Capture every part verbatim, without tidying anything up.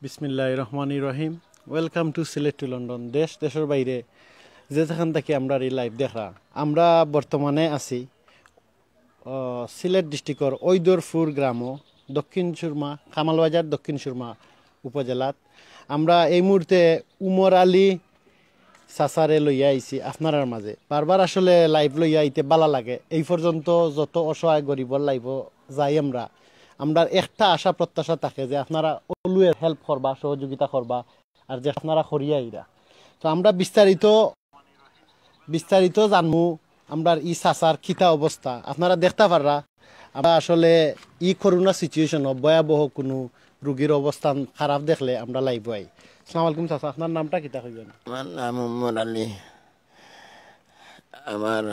বিসমিল্লাহির রহমানির রহিম। Welcome to Sylhet to London. দেশ দেশর বাইরে যে যেখান থাকি আমরার ই লাইভ দেখরা, আমরা বর্তমানে আছি আহ, সিলেট ডিস্ট্রিক্টর ঐদরপুর গ্রামো, দক্ষিণ সুরমা, কামালবাজার দক্ষিণ সুরমা উপজেলাত। আমরা এই মুহূর্তে উমর আলী চাচারে লইয়া আইছি আপনারার মাঝে। বারবার আসলে লাইভ লইয়া আইতে বালা লাগে। এই পর্যন্ত যত অসহায় গরিবর লাইভো যাই আমরা, আমরার একটা আশা প্রত্যাশা থাকে যে আপনারা always হেল্প করবা, সহযোগিতা করবা, আর যে আপনারা করিয়া আইরা। তো আমরা বিস্তারিত বিস্তারিত জানমু আমরার ই চাচার কিতা অবস্থা। আপনারা দেখতা পাররা, আমরা আসলে ই করোনা সিচুয়েশনো ভয়াবহ কুনু রুগীর অবস্থান খারাপ দেখলে আমরা লাইভো আই। আসসালামু আলাইকুম চাচা, আপনার নামটা কিতা কইবেন? আমার নাম উমর আলী। আমার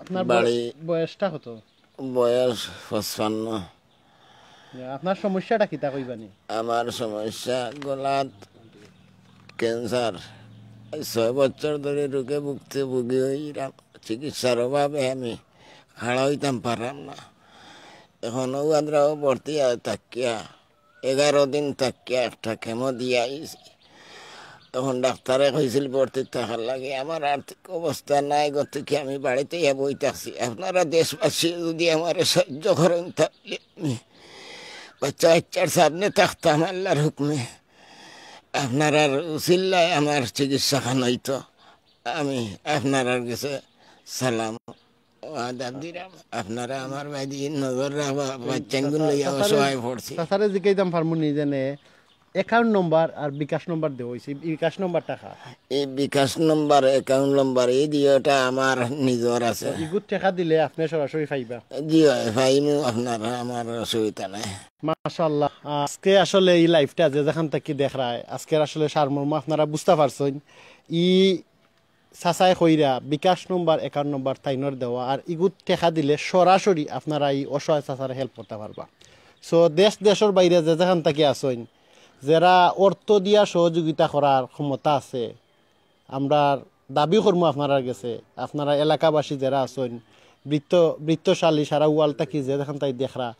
আপনার বাড়ি বয়-, বয়সটা কত? বয়স পঁচপান্ন। আপনার সমস্যাটা কিতা কইবানি? আমার সমস্যা গলাত ক্যান্সার। এই ছয় বছর ধরি রোগে ভুগতে ভুগি হইরাম। চিকিৎসার অভাবে আমি খাড়া হইতাম পারলাম না। এখন ও আদ্রাও ভর্তি আ-, থাকিয়া এগারো দিন থাকিয়া একটা কেমো দিয়া আইছি। তখন ডাক্তারে কইছিল ভর্তি থাকার লাগি। আমার আর্থিক অবস্থা নাই, গতিকে আমি বাড়িতে ইয়া বই থাকছি। আপনারা দেশবাসী যদি আমারে সাহায্য করেন, তাহলে আমি বাচ্চা কাচ্চার সামনে থাকতাম আল্লাহর হুকুমে। আপনারার উসিল্লায় আমার চিকিৎসা খান হইতো। আমি আপনারার গেছে সালাম ও আদাব দিলাম। আপনারা আমার বাড়ি নজর রাখবা, বাচ্চাগুন লইয়া অসহায় পড়ছি। চাচারে জিকাইতাম পারমু নি যেনে অ্যাকাউন্ট নম্বর আর বিকাশ নম্বর দেওয়া হইছে, এই বিকাশ নম্বরটা কার? এই বিকাশ নম্বর, অ্যাকাউন্ট নম্বর, এই দুইটা আমার নিজর আছে। ইগুত টেকা দিলে আপনি সরাসরি পাইবা? জি অয়, পাইমু, আপনারা আমার অসুবিধা নাই। মাশাআল্লাহ, আজকে আসলে এই লাইভটা যে যেখান থাকি দেখরায়, আজকের আসলে সারমর্ম আপনারা বুঝতা পারছইন। ই চাচায় কইরা বিকাশ নম্বর, অ্যাকাউন্ট নম্বর তাইনর দেওয়া, আর ইগুত টেকা দিলে সরাসরি আপনারা ই অসহায় চাচারে হেল্প করতা পারবা। সো দেশ দেশর বাইরে যে যেখান থাকি আছইন, যেরা অর্থ দিয়া সহযোগিতা করার ক্ষমতা আছে, আমরার দাবি করমু আপনারার গেছে, আপনারা এলাকাবাসী যেরা আছইন, বৃত্ত-, বৃত্তশালী সারা ওয়াল থাকি যে যেখান থাকি দেখরা,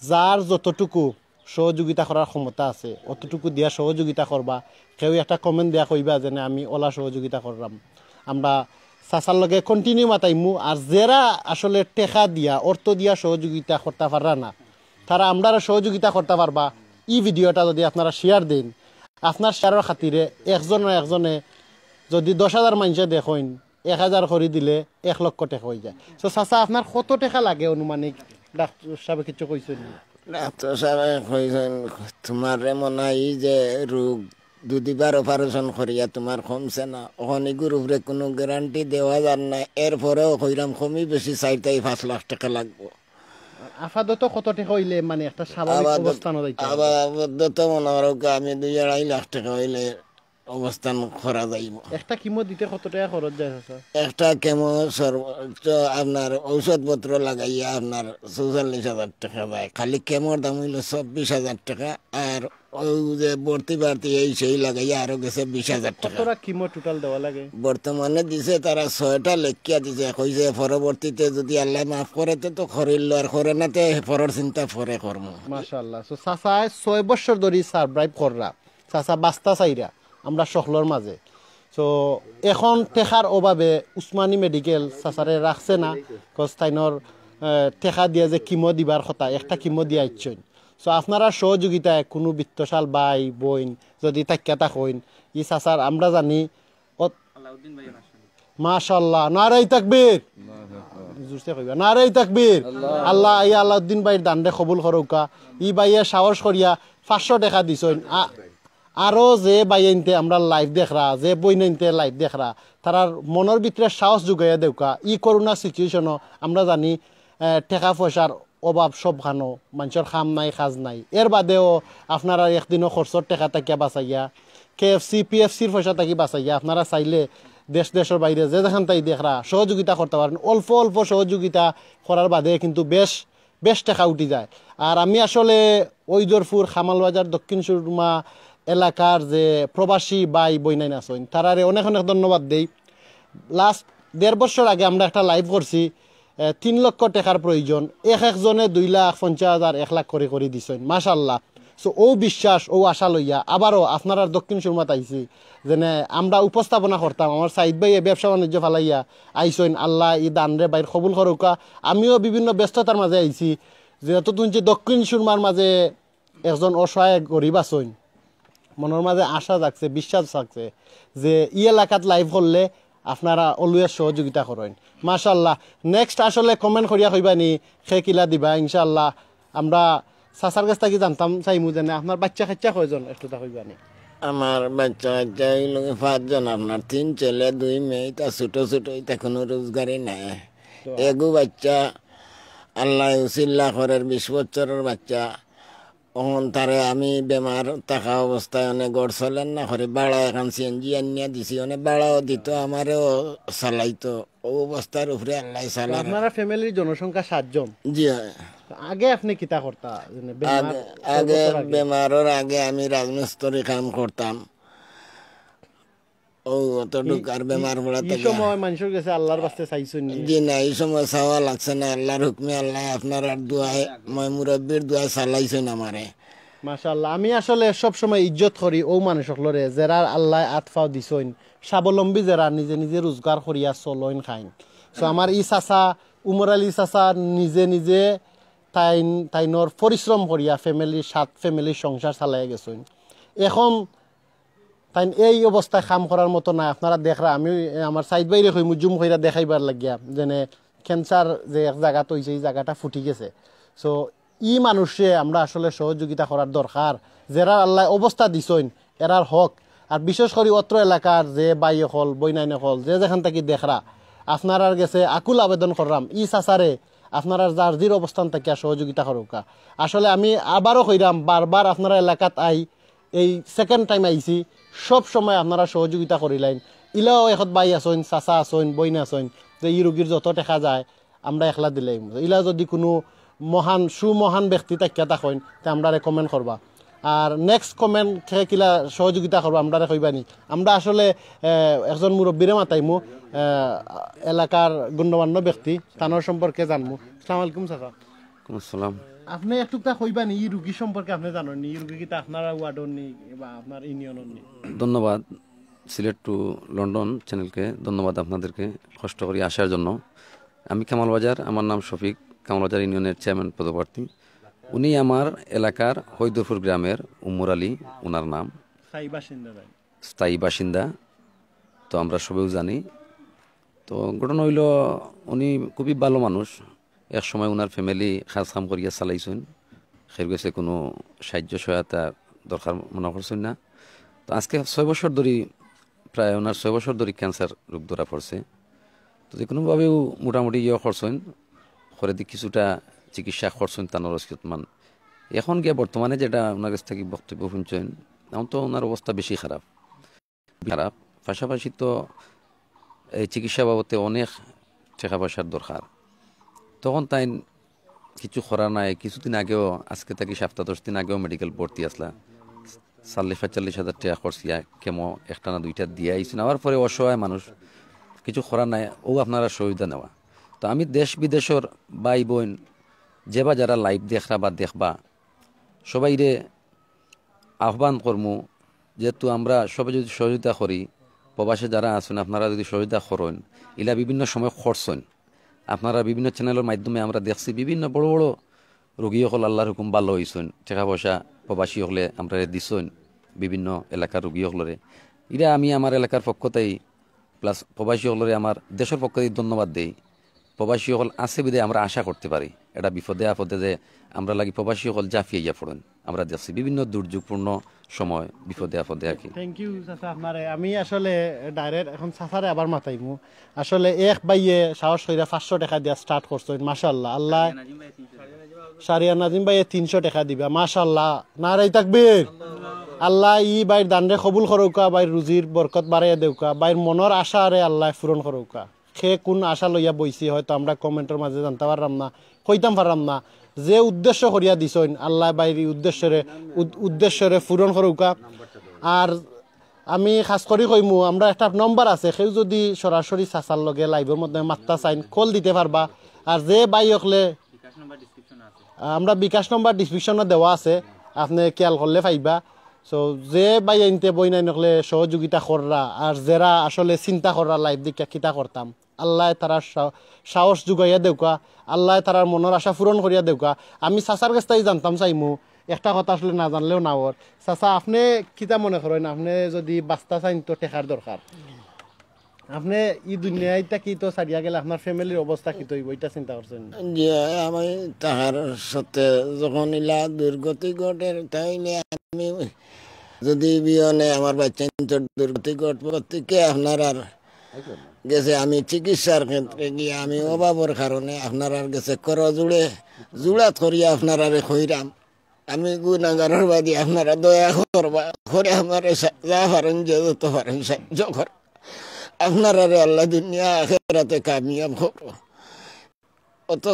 যার যতটুকু সহযোগিতা করার ক্ষমতা আছে, অতটুকু দিয়া সহযোগিতা করবা। কেউ একটা কমেন্ট দিয়া কইবা যেনে আমি ওলা সহযোগিতা করলাম। আমরা চাচার লগে কন্টিনিউ মাতাইমু। আর যেরা আসলে টেকা দিয়া, অর্থ দিয়া সহযোগিতা করতা পাররা না, তারা আমরারে সহযোগিতা করতা পারবা। ই ভিডিওটা যদি আপনারা শেয়ার দেইন, আপনার শেয়ারর খাতিরে একজন না একজনে যদি দশ হাজার মানষে দেখইন, এক হাজার করি দিলে এক লক্ষ টেকা হয়ে যায়। তো চাচা, আপনার কত টেকা লাগে আনুমানিক? ডাক্তার সাহেব কিছু কইছইন নি? ডাক্তার সাহেব কইছইন, "তোমার রে মনে হয় এই যে রোগ দুদিবার অপারেশন করিয়া তোমার কমছে না, অখন ইগুর উপরে কোনো গ্যারান্টি দেওয়া যার না, এরপরেও কইরাম কমি বেশি চাইর থাকি পাঁচ লাখ টেকা লাগবো।" আপাতত কত টেকা হইলে মানে একটা স্বাভাবিক আপাতত, অবস্থান যাইতে পারবো? আপাতত মনে করো আমি দুই আড়াই লাখ টেকা হইলে অবস্থান করা যাইব। একটা কিমো দিতে কত টেকা খরচ যায়, চাচা? একটা কেমো সর্বোচ্চ আপনার ঔষধপত্র লাগাইয়া আপনার চৌচল্লিশ হাজার টেকা যায়। খালি কেমোর দাম হইল চব্বিশ হাজার টেকা, আর ওই যে ভর্তি বাড়তি এই সেই লাগাইয়া আরো গেছে বিশ হাজার টেকা। কতটা কিমো টোটাল দেওয়া লাগে? বর্তমানে দিছে তারা ছয়টা লেখিয়া দিছে, কইছে পরবর্তীতে যদি আল্লাহ মাফ করে তে তো করিল, আর করে না তে পরের চিন্তা পরে করমু। মাশাআল্লাহ। So, চাচায় ছয় বছর ধরি সার্ভাইভ কররা, চাচা বাস্তা চাইরা আমরা সকলর মাঝে। তো এখন টেকার অভাবে উসমানী মেডিকেল চাচারে রাখছে না, কজ তাইনর, আহ, টেকা দিয়া যে কিমো দিবার কথা, একটা কিমো দিয়া ইচ্ছইন। তো আপনারা সহযোগিতায় কোনো বিত্তশাল ভাই বইন যদি থাকিয়া থাকইন, ই চাচার আমরা জানি অত-, মাশাআল্লাহ, নারাই তাকবীর। জোরসে কইবা, নারাই তাকবীর। আল্লাহ, এই আলাউদ্দিন ভাইর দানরে কবুল করউক্কা। ই ভাইয়ে সাহস করিয়া পাঁচশো টেকা দিছইন। আ-, আরো যে ভাইয়াইন্তে আমরা লাইভ দেখরা, যে বইনাইন্তে লাইভ দেখরা, তারার মনর ভিতরে সাহস জুগাইয়া দেউক্কা। ই করোনা সিচুয়েশনো আমরা জানি, আহ, টেকা পয়সার অভাব সবখানো, মানষর কাম নাই, কাজ নাই। এর বাদেও আপনারা একদিনও খরচর টেকা থাকিয়া বাঁচাইয়া, কেএফসি, পিএফসির পয়সা থাকি বাঁচাইয়া, আপনারা চাইলে দেশ দেশর বাইরে যে যেখান থাকি দেখরা সহযোগিতা করতা পারইন। অল্প অল্প সহযোগিতা করার বাদে কিন্তু বেশ বেশ টেকা উঠি যায়। আর আমি আসলে ঐদরপুর, কামালবাজার, দক্ষিণ সুরমা এলাকার যে প্রবাসী ভাই বইনাইন আছইন, তারারে অনেক অনেক ধন্যবাদ দেই। লাস্ট দেড় বছর আগে আমরা একটা লাইভ করছি, এ, তিন লক্ষ টেকার প্রয়োজন, এক একজনে দুই লাখ, পঞ্চাশ হাজার, এক লাখ করি করি দিছইন। মাশাআল্লাহ। So অউ বিশ্বাস, অউ আশা লইয়া আবারও আপনারার দক্ষিণ সুরমাত আইছি। যেনে আমরা উপস্থাপনা করতাম, আমার সাইদ ভাইয়ে ব্যবসা বাণিজ্য ফালাইয়া আইছইন। আল্লায় ই দানরে বাইর কবুল করউক্কা। আমিও বিভিন্ন ব্যস্ততার মাঝে আইছি, যেহেতু তুনছি দক্ষিণ সুরমার মাঝে একজন অসহায় গরিব আছইন, মনর মাঝে আশা জাগছে, বিশ্বাস জাগছে যে ই এলাকাত live করলে আপনারা always সহযোগিতা করইন। মাশাআল্লাহ। Next আসলে comment করিয়া কইবানি, কে কিলা দিবা, ইনশাআল্লাহ। আমরা চাচার গেছ থাকি জানতাম চাইমু যেনে আপনার বাইচ্চা-কাইচ্চা কয়জন, একটুতা কইবানি? আমার বাইচ্চা-কাইচ্চা অইলো গি পাঁচজন, আপনার তিন ছেলে, দুই মেয়ে, ইতা ছোট ছোট, ইতা কুনু রোজগারই নাই। এগু বাইচ্চা আল্লায় উছিলা করের, বিশ বছরর বাইচ্চা, অখন তারে আমি বেমার থাকা অবস্থায় অনে ঘর চলের না করি, ভাড়া এখান সিএনজি আনিয়া দিছি, অনে ভাড়াও দিত, আমারেও চালাইতো। অউ অবস্থার উপরে আল্লায় চালার। আপনারা family-র জনসংখ্যা সাতজন? জি অয়। আগে আপনে কিতা করতা? মানে বেমার আগে, কয় আগে বছর আগে? বেমারর আগে আমি রাজমিস্ত্রি কাম করতাম। অউ অতটুক। আর বেমার পড়া ই থাকি সময় মানষর গেছে আল্লার বাস্তে চাইছইন নি? জি না, ই সময় চাওয়া লাগছে না, আল্লার হুকুমে, আল্লায় আপনারার দোয়ায়, ময় মুরব্বির দোয়ায় চালাইছইন আমারে। মাশাআল্লাহ, আমি আসলে সব সময় ইজ্জত করি অউ মানুষ অকলরে, যেরার আল্লায় আত-পাও দিছইন, স্বাবলম্বী যেরা, নিজে নিজে রোজগার করিয়া চলইন খাইন। So আমার ই চাচা, উমর আলী চাচা নিজে নিজে তাইন, তাইনর পরিশ্রম করিয়া family, সাত family-র সংসার চালাইয়া গেছইন। এখন তাইন এই অবস্থায় কাম করার মতো নায়। আপনারা দেখরা, আমি আমার সাইদ ভাইরে কইমু zoom কইরা দেখাইবার লাগিয়া, যেনে cancer যে এক জাগাত অইছে, ই জাগাটা ফুটি গেছে। So ই মানুষরে আমরা আসলে সহযোগিতা করার দরকার। যেরার আল্লায় অবস্থা দিছইন, এরার হক। আর বিশেষ করি অত্র এলাকার যে ভাই অকল, বইনাইন অকল, যে যেখান থাকি দেখরা, আপনারার গেছে আকুল আবেদন কররাম, ই চাচারে আপনারার যার জির অবস্থান থাকিয়া সহযোগিতা করউক্কা। আসলে আমি আবারও কইরাম, বারবার আপনারা এলাকাত আই, এই second time আইছি, সব সময় আপনারা সহযোগিতা করিলাইন। ইলাও এখত ভাই আছইন, চাচা আছইন, বইন আছইন, যে ই রুগীর যত টেকা যায়, আমরা একলা দিলাইমু। ইলা যদি কুনু মহান, সুমহান ব্যক্তি থাকিয়া থাকইন, তে আমরারে comment করবা। আর next comment কে কিলা সহযোগিতা করবা, আমরারে কইবানি। আমরা আসলে, আহ, একজন মুরব্বিরে মাতাইমু, আহ, এলাকার গণ্যমান্য ব্যক্তি, তানর সম্পর্কে জানমু। আসসালামু আলাইকুম চাচা। ওয়ালাইকুম আসসালাম। আপনে একটুকটা কইবানি, ই রুগী সম্পর্কে আপনে জানইন নি, ই রুগী কিতা আপনারা ওয়ার্ডর নি বা আপনার ইউনিয়নর নি? ধন্যবাদ সিলেট to লন্ডন channel-কে, ধন্যবাদ আপনাদেরকে কষ্ট করি আসার জন্য। আমি কামাল বাজার, আমার নাম শফিক, কামাল বাজার ইউনিয়নের চেয়ারম্যান পদপ্রার্থী। উনি আমার এলাকার হৈদরপুর গ্রামের উমর আলী, ওনার নাম। স্থায়ী বাসিন্দা তাই? স্থায়ী বাসিন্দা। তো আমরা সবেও জানি। তো ঘটনা অইলো, উনি খুবই ভালো মানুষ। এক সময় ওনার family কাজ কাম করিয়া চালাইছইন, কেউর গেছে কুনু সাহায্য সহায়তা দরকার মনে করছইন না। তো আজকে ছয় বছর ধরি, প্রায় ওনার ছয় বছর ধরি cancer রোগ ধরা পড়ছে। তো যে কুনুভাবেও মোটামুটি ইয়ে করছইন, করেদি কিছুটা চিকিৎসা করছইন তানর অস্তিত্বমান। এখন গিয়া বর্তমানে যেটা ওনার গেছ থাকি বক্তব্য হুনছইন, এখন তো ওনার অবস্থা বেশি খারাপ। খারাপ। পাশাপাশি তো এই চিকিৎসা বাবদে অনেক টেকা পয়সার দরকার। তখন তাইন কিছু করার নাই, কিছুদিন আগেও, আজকে থাকি সাপ্তা দশ দিন আগেও মেডিকেল ভর্তি আছলা। চল্লিশ পঁয়তাল্লিশ হাজার টেকা খরচ ইয়া, কেমো একটা না দুইটা দিয়া আইছইন। আবার পরে অসহায় মানুষ, কিছু করার নাই, অউ আপনারার সহযোগিতা নেওয়া। তো আমি দেশ বিদেশর ভাই বইন, যে বা যারা live দেখরা বা দেখবা, সবাইরে আহ্বান করমু, যেহেতু আমরা সবে যদি সহযোগিতা করি, প্রবাসে যারা আছইন, আপনারা যদি সহযোগিতা করইন, ইলা বিভিন্ন সময় করছইন, আপনারা বিভিন্ন channel-র মাধ্যমে আমরা দেখছি, বিভিন্ন বড় বড় রোগী অকল আল্লার হুকুম ভালো অইছইন, টেকা পয়সা প্রবাসী অকলে আমরারে দিছইন, বিভিন্ন এলাকার রোগী অকলরে। ইরা আমি আমার এলাকার পক্ষ থাকি plus প্রবাসী অকলরে আমার দেশর পক্ষ থাকি ধন্যবাদ দেই। প্রবাসী অকল আছে বিধায় আমরা আশা করতে পারি, এটা বিপদে আপদে যে আমরার লাগি প্রবাসী অকল ঝাঁপিয়া পড়ইন। আমরা দেখছি বিভিন্ন দুর্যোগপূর্ণ সময় বিপদে আপদে আর কি। Thank you চাচা আপনারে। আমি আসলে direct এখন চাচারে আবার মাতাইমু। আসলে এক ভাইয়ে সাহস কইরা পাঁচশো টেকা দিয়া start করছইন, মাশাআল্লাহ। আল্লাহ, শাহরিয়ার নাজিম ভাইয়ে তিনশো টেকা দিবা, মাশাআল্লাহ। নারায়ে তাকবীর। আল্লাহ ই ভাইর দানরে কবুল করউক্কা, ভাইর রুজির বরকত বাড়াইয়া দেউক্কা, ভাইর মনর আশারে আল্লায় পূরণ করউক্কা। কে কুন আশা লইয়া বইছি হয়তো আমরা comment-র মাঝে জানতা পাররাম না, কইতাম পাররাম না। যে উদ্দেশ্য করিয়া দিছইন, আল্লায় ভাইর ই উদ্দেশ্যরে, উদ-, উদ্দেশ্যরে পূরণ করউক্কা। আর আমি খাস করি কইমু, আমরা একটা নম্বর আছে, কেউ যদি সরাসরি চাচার লগে live-র মাধ্যমে মাততা চাইন, call দিতে পারবা। আর যে ভাই অকলে, আমরা বিকাশ নম্বর description-ও দেওয়া আছে। আপনে খেয়াল করলে পাইবা। So, যে ভাইয়াইন্তে বইনাইন অকলে সহযোগিতা কররা, আর যেরা আসলে চিন্তা কররা live দেখিয়া কিতা করতাম, আল্লায় তারার সা-, সাহস যোগাইয়া দেউকা, আল্লায় তারার মনর আশা পূরণ করিয়া দেউকা। আমি চাচার গেছ থাকি জানতাম চাইমু, একটা কথা আসলে না জানলেও না অর। চাচা, আপনে কিতা মনে করইন? আপনে যদি বাঁচতা চাইন তো টেকার দরকার। আপনে ই দুনিয়াইত থাকি তো ছাড়িয়া গেলে আপনার familyর অবস্থা কিতা অইবো, ইটা চিন্তা করছইন নি? জি, আমি তাহার সাথে যখন ইলা দুর্গতি ঘটের, তাইলে আমি যদি বিয়নে আমার বাচ্চাইন্তর দুর্গতি ঘটবো, গতিকে আপনারার গেছে আমি চিকিৎসার ক্ষেত্রে গিয়া আমি অভাবর কারণে আপনারার গেছে করজুড়ে জুড়াত করিয়া আপনারারে কইরাম, আমি গুনাগারর বাদী, আপনারা দয়া করবা, করে আমারে সা-, যা পারইন, যে যত পারইন সাহায্য কর। আপনারারে আল্লাহ দুনিয়া আখেরাতে কামিয়াব করো। অত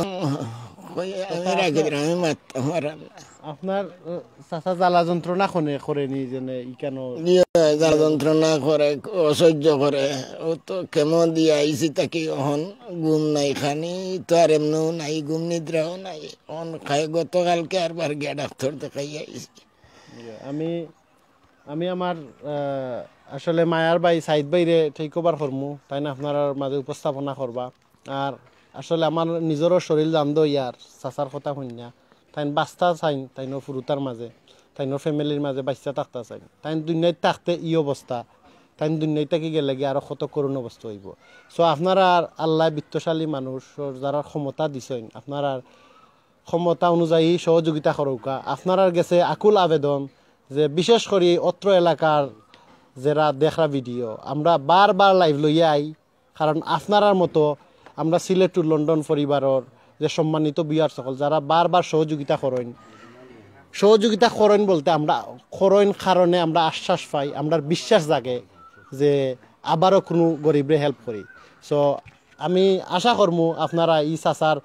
কই আমি রাখি দিলাম, আমি মারতাম আর আল্লাহ। আপনার, আহ, চাচা জ্বালা যন্ত্রণা কনে করে নি যেনে ইকানো? জি, জ্বালা যন্ত্রণা করে, অসহ্য করে। ও তো কেমো দিয়া আইছি, তাকি অখন ঘুম নাই, খানি তো আর এমনেও নাই, ঘুম নিদ্রাও নাই। অন খায় গতকালকে আরবার গিয়া ডাক্তার দেখাই আইছি। আমি, আমি আমার, আহ, আসলে মায়ার ভাই সাইদ ভাইরে take over করমু, তাইন আপনারার মাঝে উপস্থাপনা করবা। আর আসলে আমার নিজরও শরীর জান দো ইয়ার, চাচার কথা হুনিয়া। তাইন বাঁচতা চাইন, তাইনও ফুরুতার মাঝে, তাইনও familyর মাঝে বাঁচিয়া থাকতা চাইন। তাইন দুনিয়াত থাকতে ই অবস্থা, তাইন দুনিয়াত থাকি গেলে গিয়া আরো কত করুণ অবস্থা অইবো। So আপনারার আল্লায় বিত্তশালী মানুষ, যারার ক্ষমতা দিছইন, আপনারার ক্ষমতা অনুযায়ী সহযোগিতা করউক্কা। আপনারার গেছে আকুল আবেদন যে বিশেষ করি অত্র এলাকার যেরা দেখরা video, আমরা বারবার live লইয়া আই, কারণ আপনারার মতো আমরা সিলেট to লন্ডন পরিবারর যে সম্মানিত viewers অকল যারা বারবার সহযোগিতা করইন, সহযোগিতা করইন বলতে আমরা করইন কারণে আমরা আশ্বাস পাই, আমরার বিশ্বাস জাগে যে আবারও কুনু গরিবরে help করি। So আমি আশা করমু আপনারা ই চাচার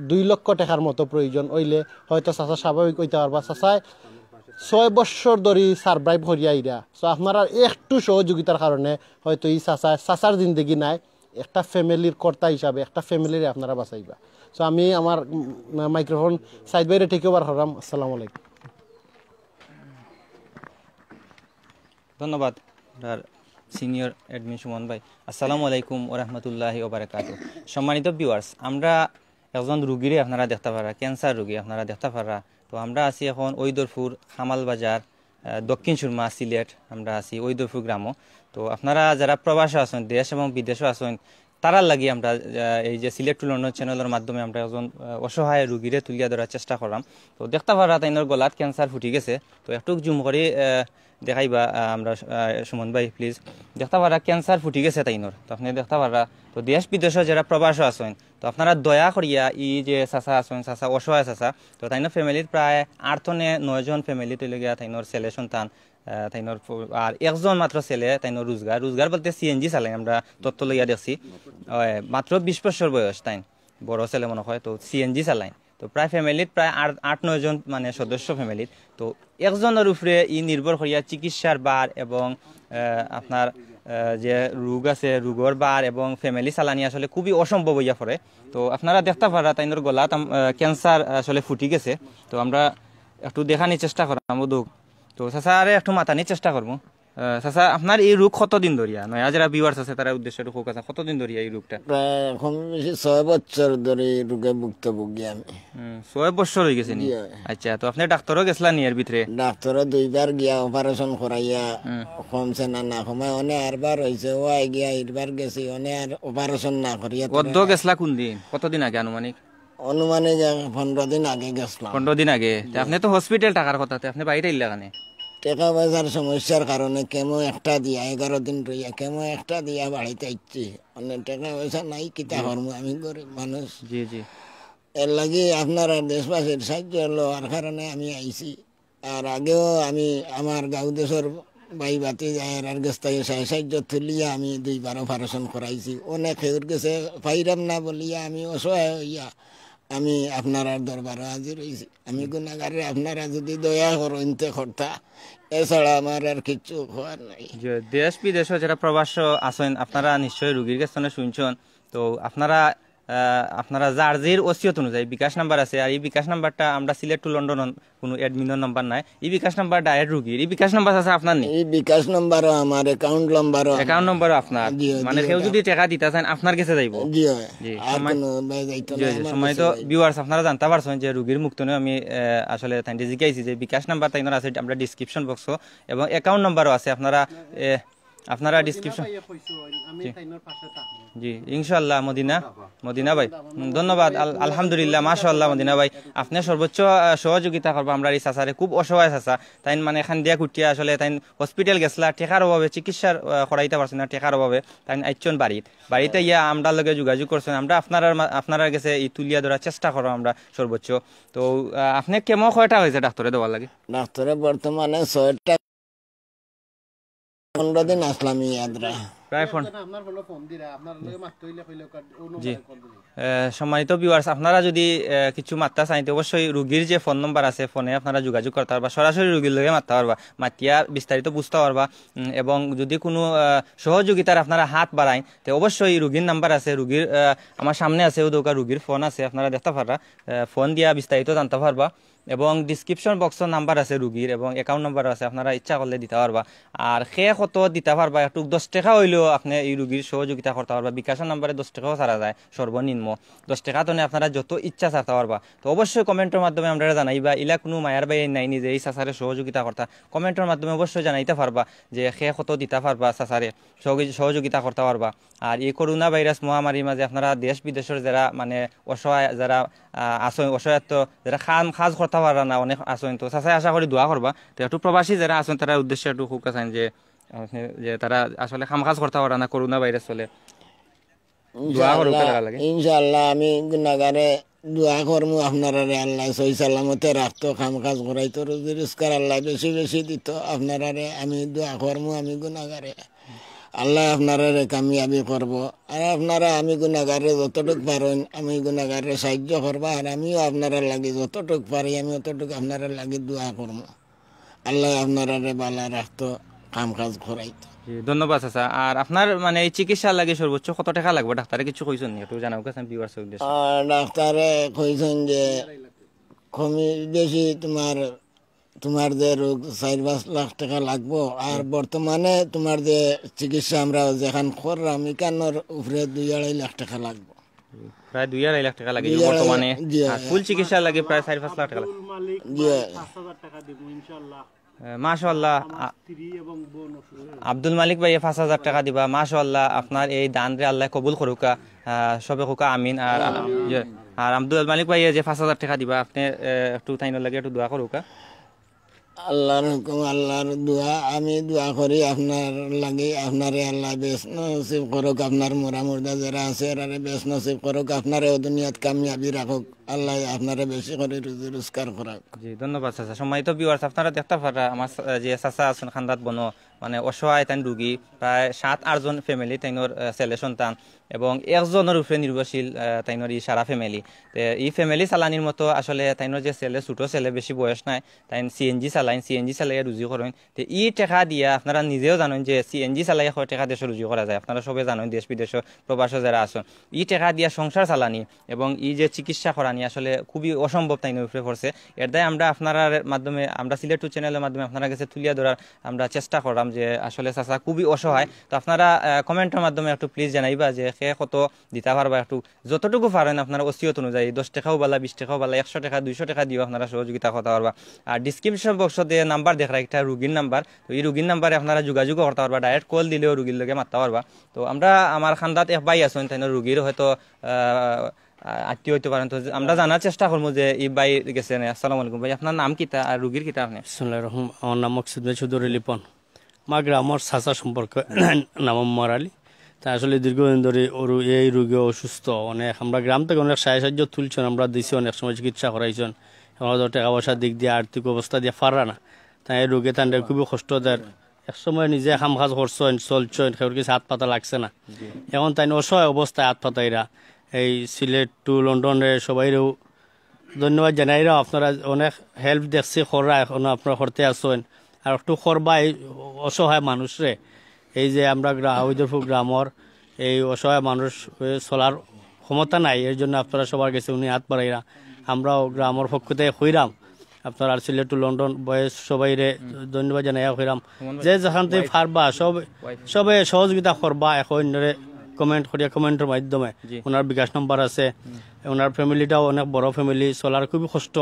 দুই লক্ষ টেকার মতো প্রয়োজন অইলে হয়তো চাচা স্বাভাবিক অইতা পারবা। চাচায় ছয় বৎসর ধরি survive করিয়া আইরা। So আপনারার একটু সহযোগিতার কারণে হয়তো ই চাচায়, চাচার জিন্দেগি নাই, একটা familyর কর্তা হিসাবে একটা familyরে আপনারা বাঁচাইবা। So আমি আমার, উম, microphone সাইদ ভাইরে take over করলাম। আসসালামু আলাইকুম। ধন্যবাদ, আমরার senior admin সুমন ভাই। আসসালামু আলাইকুম ওয়া রাহমাতুল্লাহি ওয়া বারাকাতুহু। সম্মানিত viewers, আমরা একজন রুগীরে আপনারা দেখতা পাররা, cancer রুগী আপনারা দেখতা পাররা। তো আমরা আছি এখন ঐদরপুর, কামাল বাজার, আহ, দক্ষিণ সুরমা, সিলেট। আমরা আছি ঐদরপুর গ্রামো। তো আপনারা যারা প্রবাসো আছইন, দেশ এবং বিদেশো আছইন, তারার লাগি আমরা, আহ, এই যে সিলেট to লন্ডন channelর মাধ্যমে আমরা একজন, আহ, অসহায় রুগীরে তুলিয়া ধরার চেষ্টা করলাম। তো দেখতা পাররা তাইনর গলাত cancer ফুটি গেছে। তো একটু zoom করি, আহ, দেখাইবা, আহ, আমরা, আহ, সুমন ভাই, please। দেখতা পাররা cancer ফুটি গেছে তাইনর। তো আপনে দেখতা পাররা, তো দেশ বিদেশো যারা প্রবাসো আছইন, তো আপনারা দয়া করিয়া ই যে চাচা আছইন, চাচা অসহায় চাচা, তো তাইনর familyত প্রায় আট তনে নয় জন family, অইলো গিয়া তাইনর ছেলে সন্তান, আহ, তাইনর ফ-, আর একজন মাত্র ছেলে, তাইনর রোজগার, রোজগার বলতে CNG চালাইন, আমরা তথ্য লইয়া দেখছি। ওই মাত্র বিশ বছর বয়স তাইন, বড় ছেলে মনে হয়, তো CNG চালাইন। তো প্রায় familyত প্রায় আট, আট নয় জন মানে সদস্য familyত। তো একজনর উপরে ই নির্ভর করিয়া চিকিৎসার ভার এবং, আহ, আপনার, আহ, যে রোগ আছে, রোগর ভার এবং family চালানি আসলে খুবই অসম্ভব অইয়া পড়ে। তো আপনারা দেখতা পাররা তাইনর গলাত আম-, আহ, cancer আসলে ফুটি গেছে। তো আমরা একটু দেখানির চেষ্টা করমু দুঃখ। তো চাচারে একটু মাতানির চেষ্টা করমু। আহ, চাচা, আপনার ই রোগ কতদিন ধরিয়া? নয়া যারা viewers আছে, তারার উদ্দেশ্যে একটু কউক্কা, কতদিন ধরিয়া ই রোগটা? প্রায় কম বেশি ছয় বছর ধরি ই রোগে ভুক্তভোগী আমি। হুম, ছয় বছর অইগেছে নি? জি, অয়। আচ্ছা, তো আপনে ডাক্তারও গেছলা নি এর ভিতরে? ডাক্তারও দুইবার গিয়া operation করাইয়া হুম। কমছে না, না কমায়, অনে আরবার অইছে, অউ আই গিয়া ইরবার গেছি, অনে আর operation না করিয়া অদ্য গেছলা কুন দিন? কতদিন আগে আনুমানিক? আনুমানিক এক পনেরো দিন আগে গেছলাম। পনেরো দিন আগে? তে আপনে তো hospital থাকার কথা, তে আপনে বাড়িত আইলা কেনে? টেকা পয়সার সমস্যার কারণে chemo একটা দিয়া, এগারো দিন রইয়া chemo একটা দিয়া বাড়িত আইছি। মানে টেকা পয়সা নাই, কিতা জি। করমু, আমি গরিব মানুষ। জি, জি। এর লাগি আপনারার দেশবাসীর সাহায্য লওয়ার কারণে আমি আইছি। আর আগেও আমি আমার গাঁও দেশর ভাই ভাতিজা এরার গেছ থাকি সাহায্য তুলিয়া আমি দুইবার operation করাইছি। অনেক কেউর গেছে পাইরাম না বলিয়া আমি অসহায় অইয়া আমি আপনারার দরবারো হাজির অইছি। আমি গুনাগারে, আপনারা যদি দয়া করইন তে করতা, এছাড়া আমার আর কিচ্ছু কওয়ার নাই। যে দেশ বিদেশো যারা প্রবাসো আছইন, আপনারা নিশ্চয় রুগীর গেছ থনে শুনছইন। তো আপনারা আপনারা যার যের ওসিয়ত অনুযায়ী বিকাশ নাম্বার আছে। আর এই বিকাশ নাম্বারটা আমরা সিলেট টু লন্ডন কোনো অ্যাডমিনর নাম্বার নাই, এই বিকাশ নাম্বার ডাইরেক্ট রুগীর। এই বিকাশ নাম্বার আছে আপনার নি? এই বিকাশ নাম্বারও আমার, অ্যাকাউন্ট নাম্বারও আমার। অ্যাকাউন্ট নাম্বারও আপনার? জি, মানে জি, কেউ ওটা। যদি টাকা দিতা চান, আপনার গেছে যাইব? জি, হয়। জি, আর সময়-, কোনো ভাই যাইতো জি, না, জি, আমার সময় গেছে তো যাইব। ভিউয়ার্স, আপনারা জানতা পারছইন যে রুগীর মুখ থনে আমি, আহ, আসলে তাইনরে জিকাইছি যে বিকাশ নাম্বার তাইনর আছে আমরা ডিসক্রিপশন বক্সো, এবং অ্যাকাউন্ট নাম্বারও আছে। আপনারা, এ, আপনারা মদিনা ডিসক্রিপশন ভাইয়ে কইছো, আমি জি। তাইনর পাশে থাকবো। জি, ইনশাআল্লাহ মদিনা, মদিনা ভাই। হুম, ধন্যবাদ। আল-, আলহামদুলিল্লাহ, মাশাআল্লাহ মদিনা ভাই। আপনি সর্বোচ্চ, আহ, সহযোগিতা করবা আমরা এই চাচারে, খুব অসহায় চাচা। তাইন মানে খান্দিয়া কুটিয়া আসলে তাইন হসপিটাল গেছলা, টেকার অভাবে চিকিৎসার, আহ, করাইতা পারছইন না, টেকার অভাবে। তাইন আইছইন বাড়িত, বাড়িত আইয়া আমরার লগে যোগাযোগ করছইন। আমরা আপনারার মা-, আপনারার গেছে এই তুলিয়া ধরার চেষ্টা করবো আমরা সর্বোচ্চ। তো, আহ, আপনি কেমো কয়টা হয়েছে ডাক্তারে দেওয়ার লাগি? ডাক্তারে বর্তমানে ছয়টা, পনেরো দিন আসলাম ইয়াদরা। প্রায় ফোন। আপনার হলো ফোন দিরা, আপনার লগে মাত্র হইলে কইলে কার-, ও জি। নম্বরে কল দিবি। আহ, সম্মানিত ভিউয়ার্স, আপনারা যদি, আহ, কিছু মাত্তা চাইতে অবশ্যই রুগীর যে ফোন নম্বর আছে, ফোনে আপনারা যোগাযোগ করতা পারবা, সরাসরি রুগীর লগে মাততা পারবা, মাতিয়া বিস্তারিত বুঝতা পারবা। উম, এবং যদি কোনো, আহ, সহযোগিতার আপনারা হাত বাড়াইন, তে অবশ্যই রুগীর নাম্বার আছে, রুগীর, আহ, আমার সামনে আছে, ও দোকা রুগীর ফোন আছে, আপনারা দেখতা পাররা, আহ, ফোন দিয়া বিস্তারিত জানতা পারবা। এবং ডিসক্রিপশন বক্সর নাম্বার আছে রুগীর, এবং অ্যাকাউন্ট নাম্বার আছে, আপনারা ইচ্ছা করলে দিতা পারবা। আর কে কত দিতা পারবা, একটু দশ টেকা হইলেও আপনি এই রুগীর সহযোগিতা করতা পারবা। বিকাশর নাম্বারে দশ টেকাও ছাড়া যায় সর্বনিম্ন। দশ টেকা তনে আপনারা যত ইচ্ছা ছাড়তা পারবা। তো অবশ্যই কমেন্টর মাধ্যমে আমরারে জানাইবা, ইলা কোনো মায়ার ভাই নাই নিজে এই চাচারে সহযোগিতা করতা, কমেন্টর মাধ্যমে অবশ্যই জানাইতা পারবা যে কে কত দিতা পারবা চাচারে। সহযোগি-, সহযোগিতা করতা পারবা। আর এই করোনা ভাইরাস মহামারীর মাঝে আপনারা দেশ বিদেশর যারা মানে অসহায়, যারা, আহ, আছইন, অসহায়ত্ব, যারা কাম কাজ করতা পাররা না, অনেক আছইন, তো চাচায় আশা করি দোয়া করবা। তো একটু প্রবাসী যারা আছইন, তারার উদ্দেশ্যে একটু কউক্কা চাইন যে, আপনি, যে তারা আসলে কাম কাজ করতা পাররা না, করোনা ভাইরাস চলে। দোয়া করুক্কা ইনশাআল্লাহ, তারার লাগি। ইনশাআল্লাহ আমি গুনাগারে দোয়া করমু আপনারারে আল্লাহ সহি সালামতে রাখতো, কাম কাজ করাইতো, রুজি রোজগার আল্লাহ বেশি বেশি দিত আপনারারে। আমি দোয়া করমু আমি গুনাগারে, আল্লাহ আপনারারে কামিয়াবি করব। আর আপনারা আমি গুনাগারে যতটুক পারইন আমি গুনাগারে সাহায্য করবা, আর আমিও আপনারার লাগি যতটুক পারি আমি অতটুক আপনারার লাগি দোয়া করমু। আল্লাহ আপনারারে বালা রাখতো, কাম কাজ করাইতো। জি, ধন্যবাদ চাচা। আর আপনার মানে এই চিকিৎসার লাগি সর্বোচ্চ কত টেকা লাগবো? ডাক্তারে কিছু কইছইন নি? একটু জানাউক্কা চাইন ভিউয়ার্সর উদ্দেশ্যে। আর ডাক্তারে কইছইন যে কমি বেশি তোমার, তোমার যে রোগ চাইর পাঁচ লাখ টেকা লাগবো, আর বর্তমানে তোমার যে চিকিৎসা আমরা যেখান কররাম, ইখানর উপরে দুই আড়াই লাখ টেকা লাগবো। প্রায় দুই আড়াই লাখ টেকা লাগে দুই আড়াই, বর্তমানে। জি, আর হ্যাঁ। ফুল চিকিৎসার লাগি প্রায় চাইর পাঁচ লাখ টেকা লাগে। আব্দুল মালিক জি। ভাই পাঁচ হাজার টাকা দিব ইনশাআল্লাহ। এ, মাশাআল্লাহ। আমার আ-, স্ত্রী এবং বোন অসুস্থ। আব্দুল মালিক ভাইয়ে পাঁচ হাজার টাকা দিবা। মাশাআল্লাহ, আপনার এই দানরে আল্লাহ কবুল করুক্কা। আহ, সবে কউক্কা আমিন। আর, ইয়ে, আর আব্দুল মালিক ভাইয়ে যে পাঁচ হাজার টাকা দিবা, আপনি, এ, একটু তাইনর লাগি একটু দোয়া করুক্কা। আল্লাহর হুকুম, আল্লাহর দোয়া, আমি দোয়া করি আপনার লাগি, আপনারে আল্লাহ বেশ নসিব করুক, আপনার মুরা মুর্দা যারা আছে, এরারে বেশ নসিব করুক, আপনারে ও দুনিয়াত কামিয়াবি রাখুক, আল্লাহ আপনারে বেশি করি রুজি রোজগার করাক। জি, ধন্যবাদ চাচা। সম্মানিত ভিউয়ার্স, আপনারা দেখতা পাররা আমার চা-, যে চাচা আছইন খান্দাত বনো, মানে অসহায় তাইন রুগী, প্রায় সাত আট জন ফ্যামিলি তাইনর, আহ, ছেলে সন্তান, এবং একজনর উপরে নির্ভরশীল, আহ, তাইনর ই সারা ফ্যামিলি। তে ই ফ্যামিলি চালানির মতো আসলে তাইনর যে ছেলে, ছোট ছেলে, বেশি বয়স নাই, তাইন সিএনজি চালাইন, সিএনজি চালাইয়া রুজি করইন। তে ই টেকা দিয়া আপনারা নিজেও জানইন যে সিএনজি চালাইয়া কয় টেকা দেশো রুজি করা যায়। আপনারা সবে জানইন, দেশ বিদেশো প্রবাসো যারা আছইন, ই টেকা দিয়া সংসার চালানি এবং ই যে চিকিৎসা করানি আসলে খুবই অসম্ভব তাইনর উপরে পড়ছে। এর দায় আমরা আপনারার মাধ্যমে, আমরা সিলেট টু চ্যানেলর মাধ্যমে আপনারার গেছে তুলিয়া ধরার আমরা চেষ্টা কররাম যে আসলে চাচা খুবই অসহায়। তো আপনারা, আহ, কমেন্টর মাধ্যমে একটু প্লিজ জানাইবা যে কে কত দিতা পারবা, একটু যতটুকু পারইন আপনারা ওসিয়ত অনুযায়ী দশ টেকাও বালা, বিশ টেকাও বালা, একশো টেকা, দুইশো টেকা দিও আপনারা সহযোগিতা করতা পারবা। আর ডিসক্রিপশন বক্সো যে নাম্বার দেখরা একটা রুগীর নাম্বার, তো ই রুগীর নাম্বারে আপনারা যোগাযোগও করতা পারবা, ডাইরেক্ট কল দিলেও রুগীর লগে মাততা পারবা। তো আমরা, আমার খান্দাত এক ভাই আছইন, তাইনর রুগীর হয়তো, আহ, আত্মীয় অইতো পারইন। তো আমরা জানার চেষ্টা করমু যে ই ভাই গেছে নি। আসসালামু আলাইকুম ভাই, আপনার নাম কিতা আর রুগীর কিতা আপনি? বিসমিল্লাহির রহমান, আমার নাম মকসুদ ভাই চৌধুরী লিপন। আমার গ্রামর চাচা সম্পর্কে নাম মোহাম্মদ আলী। তা আসলে দীর্ঘদিন ধরি ওরু-, এই রোগে অসুস্থ অনেক। আমরা গ্রাম থাকি অনেক সাহায্য সাহায্য তুলছইন, আমরা দিছি, অনেক সময় চিকিৎসা করাইছইন। এখন তো টেকা পয়সার দিক দিয়া, আর্থিক অবস্থা দিয়া পাররা না। তাই এই রোগে তানরে খুবই কষ্ট দেয়। এক সময় নিজে কাম কাজ করছইন, চলছইন, কেউর কিছু আত পাতা লাগছে না। এখন তাইন অসহায় অবস্থায় আত পাতাইরা। এই সিলেট টু লন্ডনর সবাইরেও ধন্যবাদ জানাইরাম। আপনারা অনেক হেল্প দেখছি কররা, এখনো আপনারা করতে আছইন, আর একটু করবা এই অসহায় মানুষরে। এই যে আমরা গ্রা-, হাবিদরপুর গ্রামর এই অসহায় মানুষ, এ, চলার ক্ষমতা নাই, এর জন্য আপনারা সবার গেছে উনি হাত বাড়াইরা। আমরাও গ্রামর পক্ষ থেকে কইরাম, আপনারা সিলেট টু লন্ডন বয়েস সবাইরে ধন্যবাদ জানাইয়া কইরাম। যে যেখান থেকে পারবা সব, সবে সহযোগিতা করবা। এখন অন্যরে কমেন্ট করিয়া, কমেন্টর মাধ্যমে জি। ওনার বিকাশ নাম্বার আছে। ওনার ফ্যামিলিটাও অনেক বড় ফ্যামিলি, চলার খুবই কষ্ট।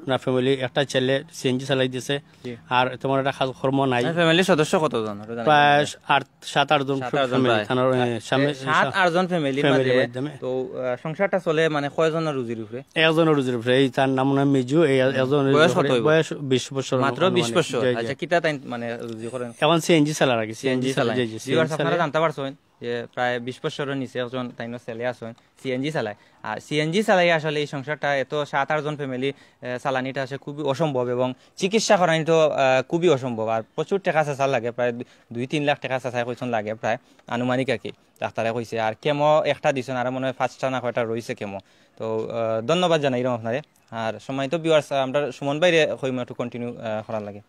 ওনার ফ্যামিলি একটা ছেলে সিএনজি চালাই দিছে, জি। আর তেমন একটা কাজ কর্ম নাই। ফ্যামিলির সদস্য কতজন? ওটা জানি প্রায় না। আট, সাত আট জন সাত আট জন ফ্যামিলি, প্রায়। থানার, এ, এ, সামনে সাত আট জন ফ্যামিলির ফ্যামিলির মাঝে। মাধ্যমে। তো, আহ, সংসারটা চলে মানে কয়জনের রুজির উপরে? একজনের রুজির উপরে। এই তার নাম মনে হয় মিজু, এই একজনের বয়স কত উপরে, হইব? বয়স বিশ বছর মাত্র আনুমানিক। বিশ বছর? জি, জি। আচ্ছা, কিতা তাইন মানে রুজি করেন? এখন সিএনজি চালার আর কি, সিএনজি সিএনজি চালায়। জি, জি, ভিউয়ার্স, সিএনজি আপনারা চালায়। জানতে পারছেন যে প্রায় বিশ বছরের নিচে একজন তাইন ছেলে আছেন, সিএনজি চালায়। আর সিএনজি চালাই আসলে এই সংসারটা এত সাত আট জন ফ্যামিলি, আহ, চালানিটা আসলে খুবই অসম্ভব এবং চিকিৎসা করানি তো, আহ, খুবই অসম্ভব। আর প্রচুর টাকা চাচা লাগে, প্রায় দু-, দুই তিন লাখ টাকা চাচায় কইছেন লাগে প্রায় আনুমানিক আর কি, ডাক্তারে কইছে। আর কেমো একটা দিছেন, আর মনে হয় পাঁচটা না কয়টা রইছে কেমো। তো, আহ, ধন্যবাদ জানাইলাম আপনারে। আর সম্মানিত ভিউয়ার্স, আমরা সুমন ভাইরে কইমু একটু কন্টিনিউ, আহ, করার লাগে।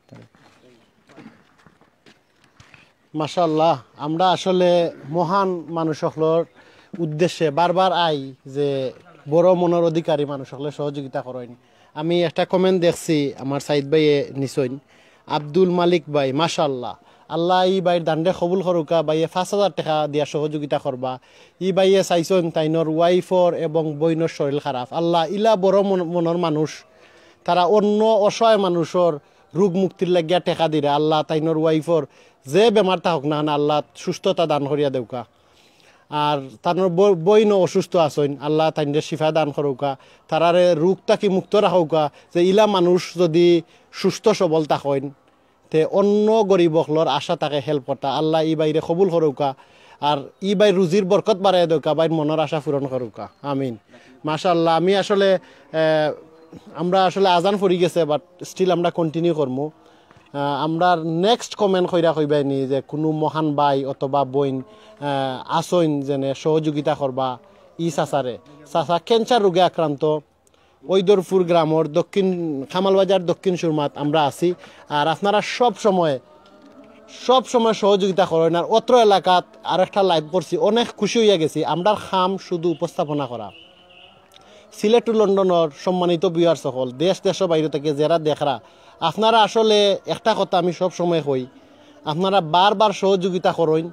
মাশাআল্লাহ, আমরা আসলে মহান মানুষ অকলর উদ্দেশ্যে বারবার আই যে বড় মনর অধিকারী মানুষ অকলে সহযোগিতা করইন। আমি একটা কমেন্ট দেখছি, আমার সাইদ ভাইয়ে নিছইন, আব্দুল মালিক ভাই, মাশাআল্লাহ, আল্লাহ ই ভাইর দানরে কবুল করুকা। ভাইয়ে পাঁচ হাজার টাকা দিয়া সহযোগিতা করবা। ই ভাইয়ে চাইছইন তাইনর ওয়াইফর এবং বইনর শরীর খারাপ। আল্লাহ ইলা বড় মন-, মনর মানুষ, তারা অন্য অসহায় মানুষর রোগ মুক্তির লাগিয়া টেকা দিরা। আল্লাহ তাইনর ওয়াইফর যে বেমার থাকুক না কেন, আল্লাহ সুস্থতা দান করিয়া দেউকা। আর তানর ব-, বইনও অসুস্থ আছইন, আল্লাহ তাইনরে শিফা দান করুকা, তারারে রোগ থাকি মুক্ত রাখুকা। যে ইলা মানুষ যদি সুস্থ সবল থাকইন, তে অন্য গরিব অকলর আশা থাকে হেল্প করতা। আল্লাহ ই ভাইরে কবুল করুকা, আর ই ভাইর রুজির বরকত বাড়াই দেউকা, ভাইর মনর আশা পূরণ করুকা। আমিন। মাশাআল্লাহ, আমি আসলে, আহ, আমরা আসলে আজান পড়ি গেছে, but still আমরা কন্টিনিউ করমু। আহ, আমরার নেক্সট কমেন্ট কইরা কইবায়নি যে কুনু মহান ভাই অথবা বইন, আহ, আছইন যেনে সহযোগিতা করবা ই চাচারে। চাচা ক্যান্সার রোগে আক্রান্ত, ঐদরপুর গ্রামর দক্ষিণ, কামালবাজার দক্ষিণ সুরমাত আমরা আছি। আর আপনারা সব সময়, সব সময় সহযোগিতা করইন। আর অত্র এলাকাত আরেকটা লাইভ করছি, অনেক খুশি অইয়া গেছি। আমরার কাম শুধু উপস্থাপনা করা। সিলেট টু লন্ডনর সম্মানিত ভিউয়ার্স অকল, দেশ দেশর বাইরে থাকি যেরা দেখরা, আপনারা আসলে একটা কথা আমি সব সময় কই, আপনারা বারবার সহযোগিতা করইন,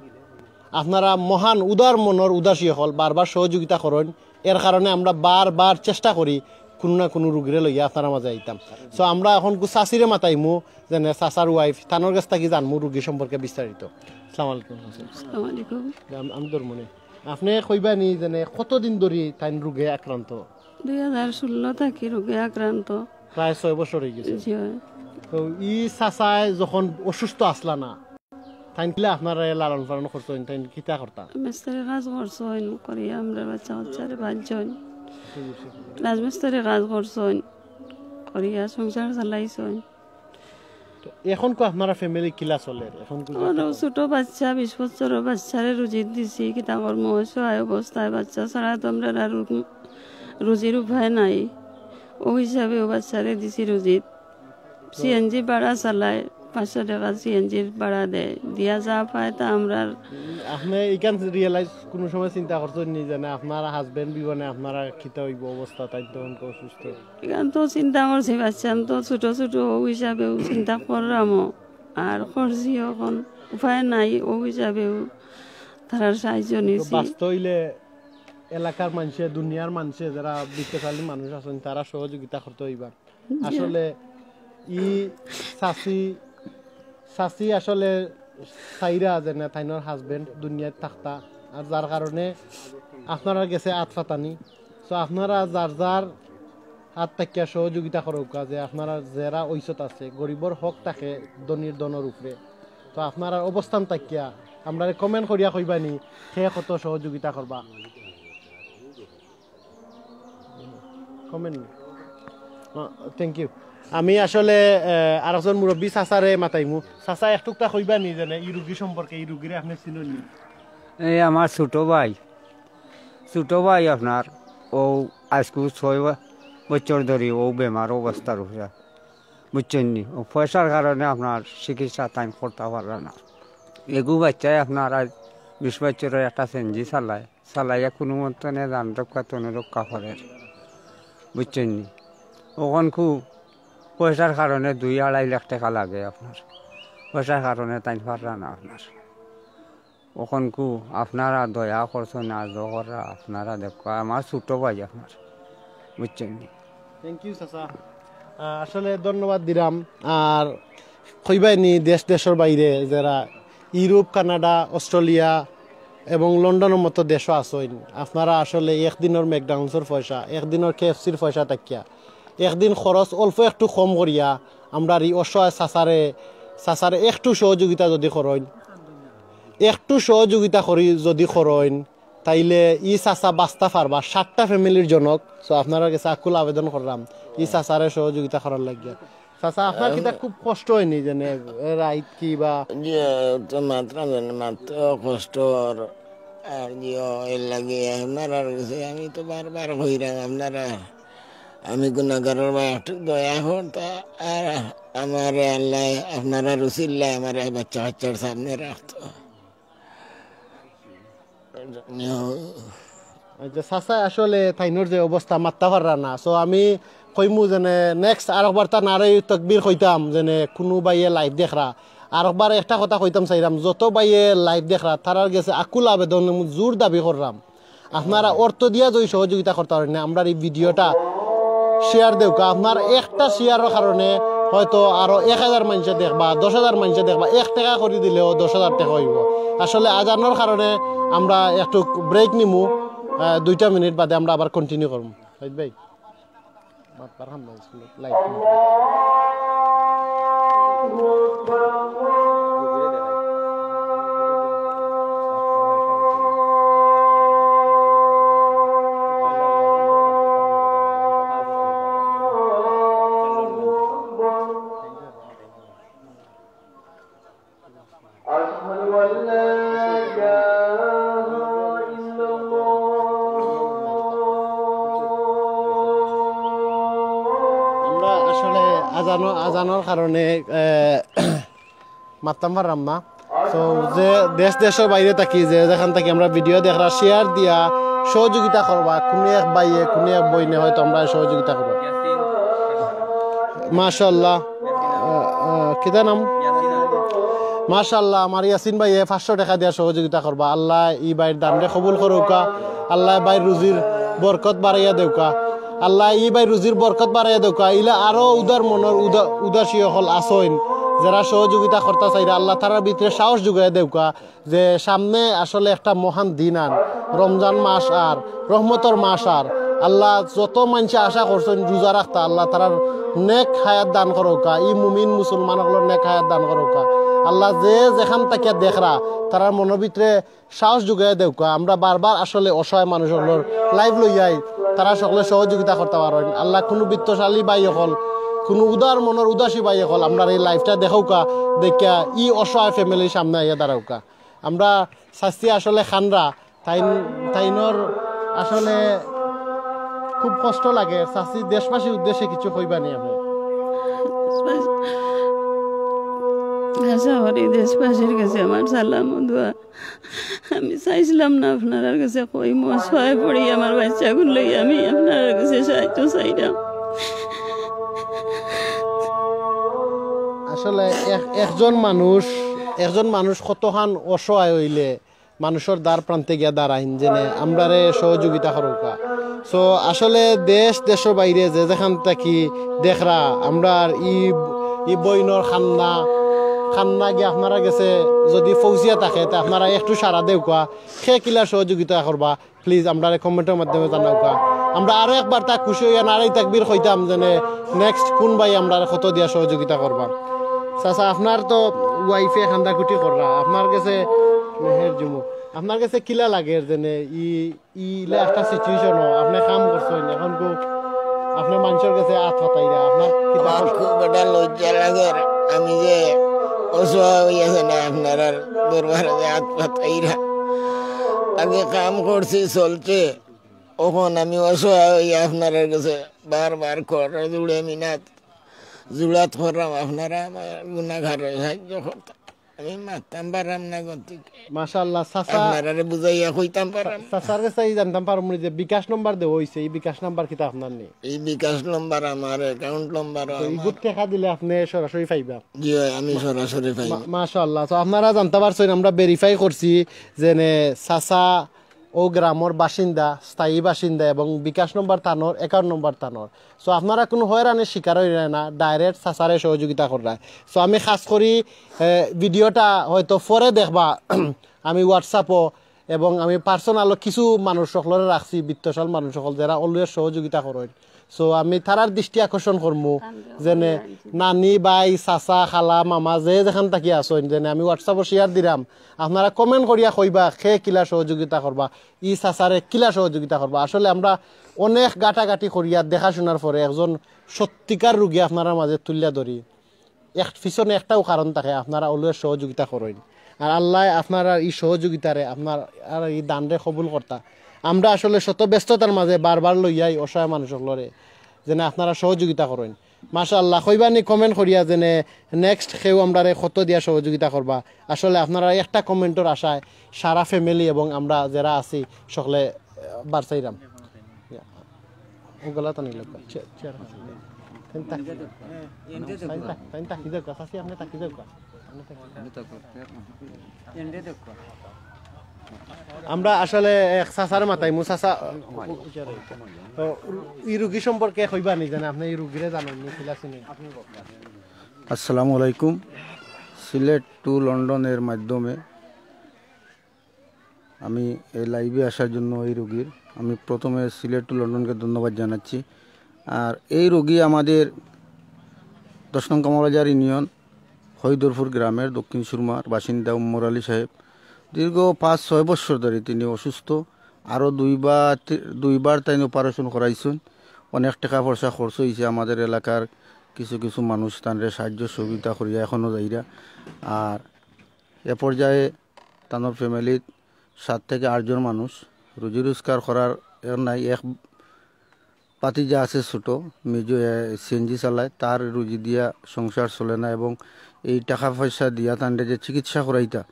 আপনারা মহান উদার মনর উদাসী অকল বারবার সহযোগিতা করইন। এর কারণে আমরা বারবার চেষ্টা করি কুনু না কুনু রুগীরে লইয়া আপনারার মাঝে আইতাম। So আমরা এখন গু-, চাচিরে মাতাইমু, যেনে চাচার ওয়াইফ, তানর গেছ থাকি জানমু রুগী সম্পর্কে বিস্তারিত। আসসালামু আলাইকুম। আসসালামু আলাইকুম। আম-, আমি ধরমুনে। আপনে কইবানি যেনে কতদিন ধরি তাইন রোগে আক্রান্ত? দুই হাজার ষোলো থাকি রোগে আক্রান্ত। প্রায় ছয় বছর অই গেছে। জি অয়। তো ই চাচায় যখন অসুস্থ আছলা না, তাইন কিলা আপনারে লালন পালন করছইন, তাইন কিতা করতা? মিস্ত্রি কাজ করছইন, করিয়া আমরার বাচ্চা কাচ্চারে পালছইন। রাজমিস্ত্রি কাজ করছইন, করিয়া সংসার চালাইছইন। তো এখন কো আপনারা ফ্যামিলি কিলা চলের? এখন কো আমার ছোট বাচ্চা, বিশ বছরর বাচ্চারে রুজি দিছি, কিতা করমু, অসহায় অবস্থায় বাচ্চা ছাড়া তো আমরার আর রু-, রুজির উপায় নাই। অউ হিসাবে অউ বাচ্চারে দিছি রুজিত। সিএনজি ভাড়া চালায়, পাঁচশো টাকা সিএনজির ভাড়া দেয়, দিয়া যা পায় তা আমরার। আপনে ইখান রিয়েলাইজ কুনু সময় চিন্তা করছইন নি যেনে আপনার হাজবেন্ড বিবনে আপনারা কিতা অইবো অবস্থা, তাইন তখন অসুস্থ? ইখান তো চিন্তা করছি, বাচ্চান তো ছোট ছোট, অউ হিসাবেও চিন্তা কররামও, আর করছি অখন উপায় নাই, অউ হিসাবেও তারার সাহায্য নিছি। বাঁচতে অইলে এলাকার মানষে, দুনিয়ার মানষে, যেরা বিত্তশালী মানুষ আছইন, তারা সহযোগিতা করতে অইবা। আসলে ই চাচি, চাচি আসলে চাইরা যেনে তাইনর হাজবেন্ড দুনিয়াত থাকতা, আর যার কারণে আপনারার গেছে আত ফাতানি। So আপনারা যার যার হাত থাকিয়া সহযোগিতা করউক্কা, যে আপনারা যেরা অইছত আছে, গরিবর হক থাকে ধনীর ধনর উপরে। তো আপনারার অবস্থান থাকিয়া আমরারে কমেন্ট করিয়া কইবানি, কে কত সহযোগিতা করবা। কমেন্ট। Thank you. আমি আসলে, আহ, আরেকজন মুরব্বী চাচারে মাতাইমু। চাচা, এক টুকটা কইবানি যেনে ই রুগী সম্পর্কে, ই রুগীরে আপনে চিনইন নি? এই আমার ছোট ভাই, ছোট ভাই আপনার, অউ আইজকু ছয় ব-, বছর ধরি অউ বেমার অবস্থার উপরে, বুঝছইন নি? অউ পয়সার কারণে আপনার চিকিৎসা তাইন করতা পাররা না। এগু বাচ্চায় আপনার আইজ বিশ বছরর একটা সিএনজি চালায়, চালাইয়া কুনু মতনে জান রক্ষা তনু রক্ষা করের, বুঝছইন নি? অখন খুব পয়সার কারণে দুই আড়াই লাখ টেকা লাগে আপনার, পয়সার কারণে তাইন পাররা না আপনার। অখন খুব আপনারা দয়া করছইন, আর দয়া কররা আপনারা দেখো, আমার ছোট ভাই আপনার, বুঝছইন নি? Thank you, চাচা। আহ, আসলে ধন্যবাদ দিলাম। আর কইবায় নি দেশ দেশর বাইরে যারা ইউরোপ, কানাডা, অস্ট্রেলিয়া এবং লন্ডনর মতো দেশও আছইন, আপনারা আসলে একদিনর McDonald'sর পয়সা, একদিনর KFCর পয়সা থাকিয়া, একদিন খরচ অল্প একটু কম করিয়া আমরার ই অসহায় চাচারে, চাচারে একটু সহযোগিতা যদি করইন, একটু সহযোগিতা করি যদি করইন, তাইলে ই চাচা বাঁচতা পারবা, সাতটা familyর জনক। So আপনারার গেছে আকুল আবেদন করলাম ই চাচারে সহযোগিতা করার লাগিয়া। চাচা, আপনার কিতা খুব কষ্ট অয়নি, যেনে রাইত কি বা? জি, তো মাত্রা জানি, মাত্র কষ্ট আর, আর জি, এর লাগি আপনারার গেছে আমি তো বারবার কইরাম, আপনারা, আমি গুনাহগারর ভাই একটু দয়া করতা, আর আমারে আল্লাহ আপনারার উসিলায় আমারে বাচ্চা কাচ্চার সামনে রাখতো। আচ্ছা, চাচা আসলে তাইনর যে অবস্থা মাততা পাররা না। So আমি কইমু যেনে next আরকবার তা নারে তকবীর কইতাম, যেনে কুনু ভাইয়ে live দেখরা। আরকবার একটা কথা কইতাম চাইরাম, যত ভাইয়ে live দেখরা, তারার গেছে আকুল আবেদন, জোর দাবি কররাম, আপনারা অর্থ দিয়া যদি সহযোগিতা করতা পারইন না, আমরার ই videoটা share দেউক্কা। আপনার একটা shareর কারণে হয়তো আরো এক হাজার মানষে দেখবা, দশ হাজার মানষে দেখবা, এক টেকা করি দিলেও দশ হাজার টেকা অইবো। আসলে আজানর কারণে আমরা একটু break নিমু, আহ, দুইটা মিনিট বাদে আমরা আবার continue করমু। সাইদ ভাই, মাতবার হাম নাই, live। أشهد أن لا إله إلا الله। আমরা আসলে আজানো-, আজানর কারণে, আহ, মাততাম পাররাম না। So, যে দেশ দেশর বাইরে থাকি, যে যেখান থাকি আমরা video দেখরা, share দিয়া সহযোগিতা করবা। কুনু এক ভাইয়ে, কুনু এক বইনে হয়তো আমরারে সহযোগিতা করবা। মাশাআল্লাহ। আহ, আহ, কিতা নাম? মাশাআল্লাহ, আমার ইয়াসিন ভাইয়ে পাঁচশো টেকা দিয়া সহযোগিতা করবা। আল্লায় ই ভাইর দানরে কবুল করউক্কা। আল্লায় ভাইর রুজির বরকত বাড়াইয়া দেউক্কা। আল্লায় ই ভাইর রুজির বরকত বাড়াইয়া দেউক্কা। ইলা আরো উদার মনর উদা-, উদাসী অকল আছইন, যেরা সহযোগিতা করতা চাইরা, আল্লায় তারার ভিতরে সাহস জুগাইয়া দেউক্কা। যে সামনে আসলে একটা মহান দিন আন, রমজান মাস আর রহমতর মাস আর। আল্লায় যত মানষে আশা করছইন রোজা রাখতা, আল্লায় তারার নেক হায়াত দান করউক্কা, ই মুমিন মুসলমান অকলর নেক হায়াত দান করউক্কা। আল্লায় যে যেখান থাকিয়া দেখরা, তারার মনর ভিতরে সাহস জুগাইয়া দেউক্কা। আমরা বারবার আসলে অসহায় মানুষ অকলর live লইয়াই, তারা সকলে সহযোগিতা করতা পারইন। আল্লায় কুনু বিত্তশালী ভাই অকল, কুনু উদার মনর উদাসী ভাই অকল, আমরার ই liveটা দেখউক্কা, দেখিয়া ই অসহায় familyর সামনে আইয়া দাঁড়াউক্কা। আমরা চাইছি আসলে কানরা, তাইন, তাইনর আসলে খুব কষ্ট লাগে। চাচি, দেশবাসীর উদ্দেশ্যে কিছু কইবা নি আপনে? আশা করি দেশবাসীর গেছে আমার সালাম ও দোয়া। আমি চাইছিলাম না আপনারার গেছে কইমু, অসহায় পড়ি আমার বাইচ্চাগুর লইয়া আমি আপনারার গেছে সাহায্য চাইরাম। আসলে এক-, একজন মানুষ, একজন মানুষ কতখান অসহায় অইলে মানুষর দ্বার প্রান্তে গিয়া দাঁড়াইন, যেনে আমরারে সহযোগিতা করউক্কা। So, আসলে দেশ, দেশর বাইরে যে যেখান থাকি দেখরা, আমরার ই, ই বইনর কান্না, কান্না গিয়া আপনারার গেছে যদি পৌঁছিয়া থাকে, তে আপনারা একটু সাড়া দেউক্কা, কে কিলা সহযোগিতা করবা, please আমরারে commentর মাধ্যমে জানাউক্কা। আমরা আরো একবার তা খুশি অইয়া নারাই তাকবীর কইতাম, যেনে next কুন ভাই আমরারে কত দিয়া সহযোগিতা করবা। চাচা, আপনার তো wifeএ কান্দাকুটি কররা, আপনার গেছে মেহের জুমু, আপনার গেছে কিলা লাগের, যেনে ই, ইলা একটা situation, আপনে কাম করছইন, এখন কো আপনে মানষর গেছে আত পাতাইরা, আপনার কিতা আমার কষ্ট? খুব একটা লজ্জা লাগের, আমি যে অসহায় অইয়া যেনে আপনারার দরবারে যে আত পাতাইরা। আগে কাম করছি, চলছে, অখন আমি অসহায় অইয়া আপনারার গেছে বারবার কর জুড়ে মিনাত, জুড়াত কররাম, আপনারা আমার গুনাহগাররে সাহায্য করতা। আমি মাততাম পারাম না গতিকে মাশাআল্লাহ। চাচা, আপনারারে বুঝাইয়া কইতাম পারাম। চাচার গেছে ই জানতাম পারমু নি যে বিকাশ নম্বর দেওয়া অইছে, ই বিকাশ নাম্বার কিতা আপনার নি? এই বিকাশ নম্বর আমার, অ্যাকাউন্ট নম্বর তো ইগুত টেকা দিলে আপনি সরাসরি পাইবা। জি অয়, আমি সরাসরি পাই। মা- মাশাআল্লাহ। তো আপনারা জানতা পারছইন, আমরা ভেরিফাই করছি যে নে চাচা ও গ্রামর বাসিন্দা, স্থায়ী বাসিন্দা এবং বিকাশ নম্বর তানর, অ্যাকাউন্ট নম্বর তানর। তো আপনারা কুনু হয়রানির শিকার অইরা না, ডাইরেক্ট চাচারে সহযোগিতা কররা। তো আমি খাস করি এ, ভিডিওটা হয়তো পরে দেখবা আমি হোয়াটসঅ্যাপও এবং আমি পার্সোনালও কিছু মানুষ সকলরে রাখছি, বিত্তশাল মানুষ সকল যেরা অলওয়েজ সহযোগিতা করইন। সো আমি তারার দৃষ্টি আকর্ষণ করমু যেনে নানি, ভাই, চাচা, খালা, মামা যে যেখান থাকি আছইন, যেনে আমি হোয়াটসঅ্যাপও শেয়ার দিরাম, আপনারা কমেন্ট করিয়া কইবা কে কিলা সহযোগিতা করবা, ই চাচারে কিলা সহযোগিতা করবা। আসলে আমরা অনেক গাটাগাটি করিয়া দেখাশোনার পরে একজন সত্যিকার রুগী আপনারার মাঝে তুলিয়া ধরি। এক পিছনে একটাও কারণ থাকে, আপনারা অলওয়েজ সহযোগিতা করইন। আর আল্লায় আপনারার ই সহযোগিতারে, আপনারার ই দানরে কবুল করতা। আমরা আসলে শত ব্যস্ততার মাঝে বারবার লইয়াই অসহায় মানুষ সকলরে যেনে আপনারা সহযোগিতা করইন। মাশাআল্লাহ, কইবানি কমেন্ট করিয়া যেনে নেক্সট কেউ আমরারে কত দিয়া সহযোগিতা করবা। আসলে আপনারা একটা কমেন্টর আশায় সারা ফ্যামিলি এবং আমরা যেরা আছি সকলে, আহ, বারচাইরাম। ওগুলা তো নিল। চেয়ার, চেয়ার আছে। তাইন তাক-, তাইন তাক-, তাইন তাকি যাউক্কা, চাচি, আপনি তাকি যাউক্কা। আমরা আসলে এক চাচার মাতাইমু, চাচা, তো ই রুগী সম্পর্কে কইবানি যেনে আপনি ই রুগীরে জানইন নি, কিলা চিনইন? আসসালামু আলাইকুম। সিলেট টু লন্ডনের মাধ্যমে আমি এই লাইভে আসার জন্য এই রোগীর আমি প্রথমে সিলেট টু লন্ডনকে ধন্যবাদ জানাচ্ছি। আর এই রোগী আমাদের দশ নং কামালবাজার ইউনিয়ন হরিদরপুর গ্রামের দক্ষিণ সুরমার বাসিন্দা উম্মর আলী সাহেব। দীর্ঘ পাঁচ ছয় বছর ধরে তিনি অসুস্থ। আরও দুইবার তি-, দুইবার তাইন অপারেশন করাইছইন। অনেক টাকা পয়সা খরচ হয়েছে। আমাদের এলাকার কিছু কিছু মানুষ তানরে সাহায্য সহযোগিতা করিয়া এখনও যাইরা। আর এ পর্যায়ে তানোর ফ্যামিলির সাত থেকে আটজন মানুষ, রুজি রোজগার করার এর নাই। এক ভাতিজা আছে ছোট, মিজু, এ, সিএনজি চালায়, তার রুজি দিয়া সংসার চলে না এবং এই টাকা পয়সা দিয়া তানরে যে চিকিৎসা করাইতা,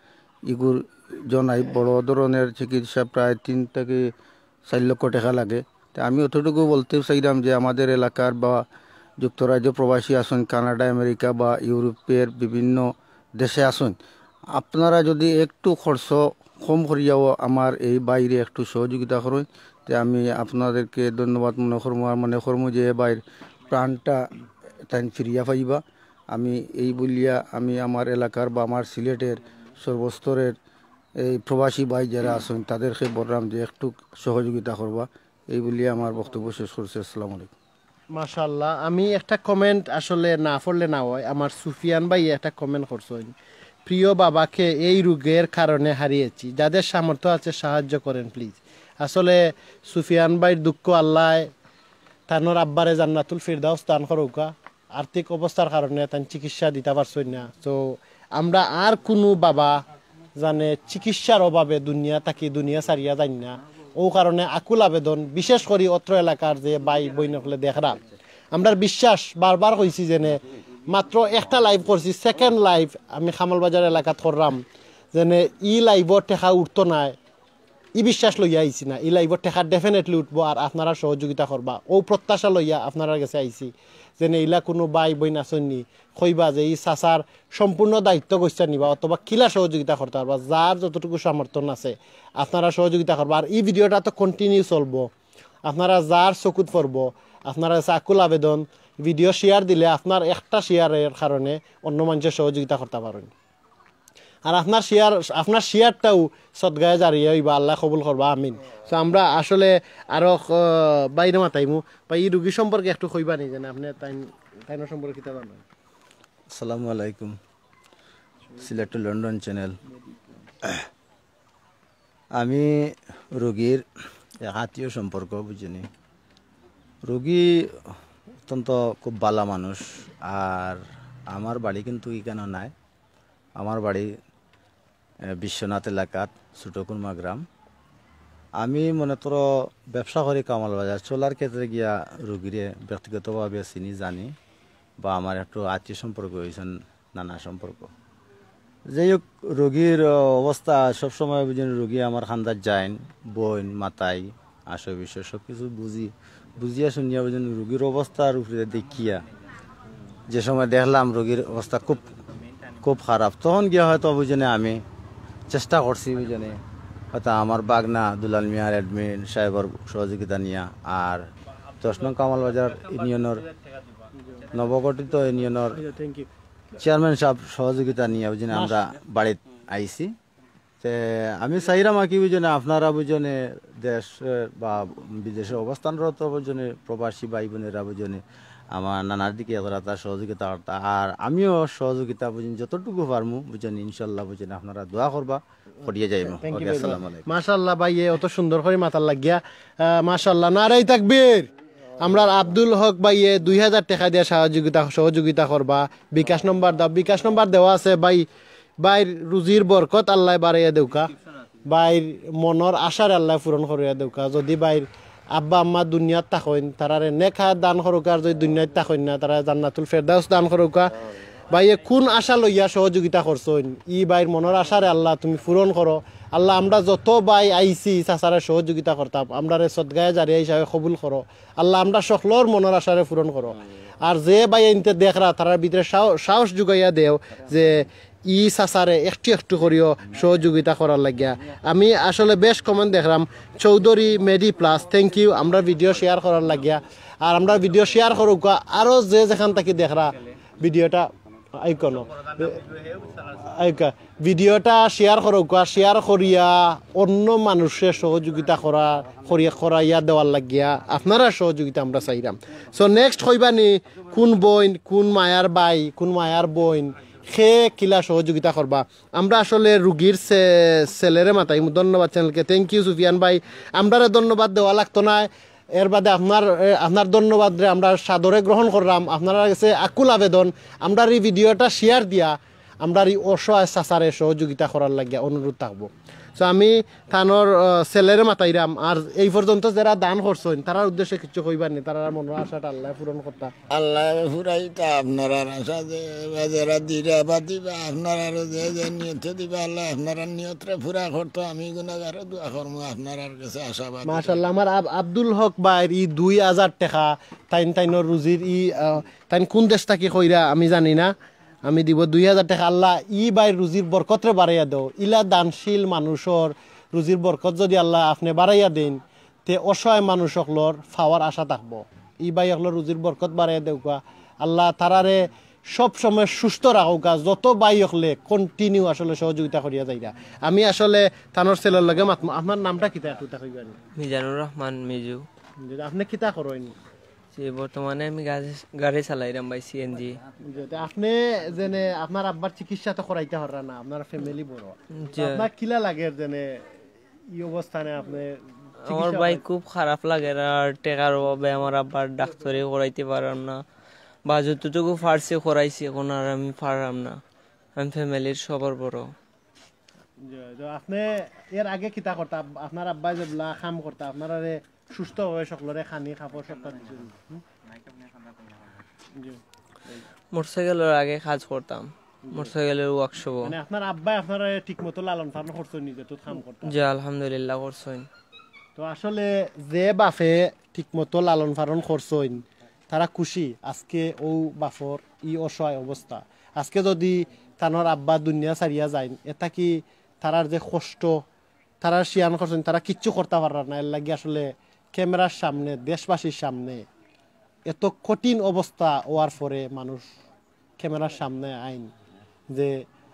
ইগুর জনাই বড় ধরনের চিকিৎসা প্রায় তিন থেকে চার লক্ষ টাকা লাগে। তে আমি অতটুকু বলতে চাইলাম যে আমাদের এলাকার বা যুক্তরাজ্য প্রবাসী আছইন, কানাডা, আমেরিকা বা ইউরোপের বিভিন্ন দেশে আছইন, আপনারা যদি একটু খরচ কম করিয়াও আমার এই ভাইরে একটু সহযোগিতা করইন, তে আমি আপনাদেরকে ধন্যবাদ মনে করমু। আর মনে করমু যে এ ভাইর প্রাণটা তাইন ফিরিয়া পাইবা। আমি এই বলিয়া আমি আমার এলাকার বা আমার সিলেটের সর্বস্তরের এই প্রবাসী ভাই যারা আছইন তাদেরকে বললাম যে একটু সহযোগিতা করবা। এই বলিয়া আমার বক্তব্য শেষ করছি। আসসালামু আলাইকুম। মাশাআল্লাহ, আমি একটা কমেন্ট আসলে না পড়লে না হয়। আমার সুফিয়ান ভাই একটা কমেন্ট করছইন, "প্রিয় বাবাকে এই রোগের কারণে হারিয়েছি, যাদের সামর্থ্য আছে সাহায্য করেন প্লিজ।" আসলে সুফিয়ান ভাইর দুঃখ, আল্লায় তানোর আব্বারে জান্নাতুল ফিরদাউস দান করউক্কা। আর্থিক অবস্থার কারণে তান চিকিৎসা দিতা পারছইন না। তো আমরা আর কুনু বাবা জানে চিকিৎসার অভাবে দুনিয়া থাকি দুনিয়া ছাড়িয়া যাইন না। ও কারণে আকুল আবেদন, বিশেষ করি অত্র এলাকার যে ভাই বইন অকলে দেখরা, আমরার বিশ্বাস, বারবার কইছি যেনে মাত্র একটা লাইভ করছি, সেকেন্ড লাইভ আমি কামালবাজার এলাকাত করলাম, যেনে ই লাইভও টেকা উঠতো নায়, ই বিশ্বাস লইয়া আইছি না, ই লাইভও টেকা ডেফিনেটলি উঠবো, আর আপনারা সহযোগিতা করবা, ও প্রত্যাশা লইয়া আপনারার গেছে আইছি। যেনে ইলা কুনু ভাই বইন আছইন নি, কইবা যে ই চাচার সম্পূর্ণ দায়িত্ব গইছা নিবা অথবা কিলা সহযোগিতা করতা পারবা, যার যতটুকু সামর্থ্য আছে আপনারা সহযোগিতা করবা। আর ই ভিডিওটা তো কন্টিনিউ চলবো, আপনারা যার চকুত পড়বো, আপনারা গেছে আকুল আবেদন, ভিডিও শেয়ার দিলে আপনার একটা শেয়ারের কারণে অন্য মানষে সহযোগিতা করতা পারইন। আর আপনার শেয়ার, আপনার শেয়ারটাও সদগায়ে জারিয়া অইবা, আল্লায় কবুল করবা, আমিন। তো আমরা আসলে আরো, আহ, ভাইরে মাতাইমু। ভাই, ই রুগী সম্পর্কে একটু কইবা নি যেনে আপনে তাইন, তাইনর সম্পর্কে কিতা জানইন? আসসালামু আলাইকুম। Sylhet to London channel. আমি রোগীর এক আত্মীয় সম্পর্ক, বুঝছইন নি। রোগী অত্যন্ত খুব ভালা মানুষ। আর আমার বাড়ি কিন্তু ইখানো নায়, আমার বাড়ি, এ, বিশ্বনাথ এলাকাত, ছোট কুরমা গ্রাম। আমি মনে করো ব্যবসা করি কামালবাজার, চলার ক্ষেত্রে গিয়া রোগীরে ব্যক্তিগতভাবে চিনি জানি, বা আমার একটু আত্মীয় সম্পর্ক অইছইন, নানা সম্পর্ক। যাই হোক, রোগীর, আহ, অবস্থা সবসময় বুঝেন, রোগী আমার খান্দাত যাইন, বইন, মাতাই, আসে বিষয় সব কিছু বুঝি, বুঝিয়া শুনিয়া বুঝেন, রোগীর অবস্থার উপরে দেখিয়া যে সময় দেখলাম রোগীর অবস্থা খুব, খুব খারাপ, তখন গিয়া হয়তো বুঝেন আমি চেষ্টা করছি বুঝেন, হয়তো আমার বাগনা দুলাল মিয়ার অ্যাডমিন সাহেবর সহযোগিতা নিয়া, আর দশ নং কামালবাজার ইউনিয়নর, নবগঠিত ইউনিয়নর চেয়ারম্যান সাহেব সহযোগিতা নিয়া বুঝেন আমরা বাড়িত আইছি। তে আমি চাইরাম আর কি বুঝেন, আপনারা বুঝেন দেশ, এ, বা বিদেশে অবস্থানরত বুঝেন প্রবাসী ভাই বোনেরা বুঝেন, আমার নানার দিকে এতটা তার সহযোগিতা করতা, আর আমিও সহযোগিতা বুঝেন যতটুকু পারমু বুঝেন, ইনশাল্লাহ বুঝেন আপনারা দোয়া করবা, করিয়া যাইমু। Thank you okay, very much। আসসালামু আলাইকুম। মাশাআল্লাহ ভাইয়ে, অত সুন্দর করি মাতার লাগিয়া, আহ, মাশাআল্লাহ, নারাই তাকবীর। আমরার আব্দুল হক ভাইয়ে দুই হাজার টেকা দিয়া সহযোগিতা, সহযোগিতা করবা। বিকাশ নম্বর দাও, বিকাশ নম্বর দেওয়া আছে ভাই। ভাইর রুজির বরকত আল্লায় বাড়াইয়া দেউকা, ভাইর মনর আশারে আল্লায় পূরণ করিয়া দেউকা। যদি ভাইর আব্বা আম্মা দুনিয়াত থাকইন, তারারে নেক হায়াত দান করুকা, আর যদি দুনিয়াত থাকইন না, তারারে জান্নাতুল ফেরদাউস দান করুকা। ভাইয়ে কোন আশা লইয়া সহযোগিতা করছইন, ই ভাইর মনর আশারে আল্লাহ তুমি পূরণ করো। আল্লাহ, আমরা যত ভাই আইছি চাচারে সহযোগিতা করতাম, আমরারে সদগায়ে জারিয়া হিসাবে কবুল করো। আল্লাহ, আমরা সকলর মনর আশারে পূরণ করো। আর যে ভাই ইনতে দেখরা, তারার ভিতরে সাহ-, সাহস জুগাইয়া দেও যে ই চাচারে একটু একটু করিও সহযোগিতা করার লাগিয়া। আমি আসলে বেশ comment দেখলাম, চৌধুরী মেডি প্লাস, thank you, আমরা ভিডিও শেয়ার করার লাগিয়া। আর আমরা ভিডিও শেয়ার করুকা, আরো যে যেখান থাকি দেখরা ভিডিওটা আইকনো আইকা ভিডিওটা শেয়ার করুকা, শেয়ার করিয়া অন্য মানুষরে সহযোগিতা করা, করিয়া করাইয়া দেওয়ার লাগিয়া আপনারার সহযোগিতা আমরা চাইরাম। So next কইবানি কোন বইন, কোন মায়ার ভাই, কোন মায়ার বইন, কে কিলা সহযোগিতা করবা। আমরা আসলে রুগীর সে-, ছেলেরে মাতাইমু। ধন্যবাদ চ্যানেলকে, thank you সুফিয়ান ভাই। আমরারে ধন্যবাদ দেওয়া লাগতো নায়, এর বাদে আপনার, এ, আপনার ধন্যবাদরে আমরা সাদরে গ্রহণ করলাম। আপনারার গেছে আকুল আবেদন, আমরার ই ভিডিওটা শেয়ার দিয়া আমরার ই অসহায় চাচারে সহযোগিতা করার লাগিয়া অনুরোধ থাকবো। So আমি তানর, আহ, ছেলেরে মাতাইরাম, আর এই পর্যন্ত যেরা দান করছইন, তারার উদ্দেশ্যে কিছু কইবার নি, তারার মনর আশাটা আল্লায় পূরণ করতা। আল্লায় ফুরাইতা আপনারার আশা, যে বা যেরা দিরা বা দিবা, আপনারারও যে যে নিয়তে দিবা, আল্লায় আপনারার নিয়তরে ফুরা করতো। আমি গুনাগারে দোয়া করমু আপনারার গেছে আশাবাদী। মাশাআল্লাহ, আমার আব-, আব্দুল হক ভাইর ই দুই হাজার টেকা, তাইন তাইনর রুজির ই, আহ, তাইন কোন দেশ থাকি কইরা আমি জানি না, আমি দিব দুই হাজার টেকা। আল্লাহ, ই ভাইর রুজির বরকতরে বাড়াইয়া দেও। ইলা দানশীল মানুষর রুজির বরকত যদি আল্লাহ আপনে বাড়াইয়া দেইন, তে অসহায় মানুষ অকলর পাওয়ার আশা থাকবো। ই ভাই অকলর রুজির বরকত বাড়াইয়া দেউকা। আল্লাহ তারারে সব সময় সুস্থ রাখুকা। যত ভাই অকলে continue আসলে সহযোগিতা করিয়া যাইরা। আমি আসলে তানর ছেলের লগে মাতমু। আপনার নামটা কিতা একটু তা কইবা নি? মিজানুর রহমান মিজু। জি, আপনে কিতা করইন? জি, বর্তমানে আমি গাড়ি, গাড়ি চালাইরাম ভাই, সিএনজি। জি, তে আপনে যেনে আপনার আব্বার চিকিৎসা তো করাইতা পাররা না, আপনার ফ্যামিলি বড়। জি। তো আপনার কিলা লাগের যেনে ই অবস্থানে আপনে আমার চিকিৎসা ভাই করাইতে? খুব খারাপ লাগের, আর টেকার অভাবে আমার আব্বার ডাক্তারি করাইতে পাররাম না, বা যতটুকু পারছি করাইছি, এখন আর আমি পাররাম না, আমি ফ্যামিলির সবার বড়। জি, তো আপনে এর আগে কিতা করতা? আব-, আপনার আব্বায় যেবলা কাম করতা, আপনারারে সুস্থভাবে সকলরে খানি, কাপড় সবটা দিছইন। হুম? জি। মোটরসাইকেলর আগে কাজ করতাম, মোটরসাইকেলর ওয়ার্কশপো। মানে আপনার আব্বায় আপনারারে ঠিকমতো লালন পালন করছইন, নিজে তো কাম করতা? জি, আলহামদুলিল্লাহ করছইন। তো আসলে যে বাপে ঠিকমতো লালন পালন করছইন, তারা খুশি। আজকে অউ বাপর ই অসহায় অবস্থা, আজকে যদি তানর আব্বা দুনিয়া ছাড়িয়া যাইন, এটা কি তারার যে কষ্ট, তারা শিয়ান করছইন, তারা কিচ্ছু করতা পাররা না। এর লাগি আসলে ক্যামেরার সামনে, দেশবাসীর সামনে এত কঠিন অবস্থা অওয়ার পরে মানুষ ক্যামেরার সামনে আইন যে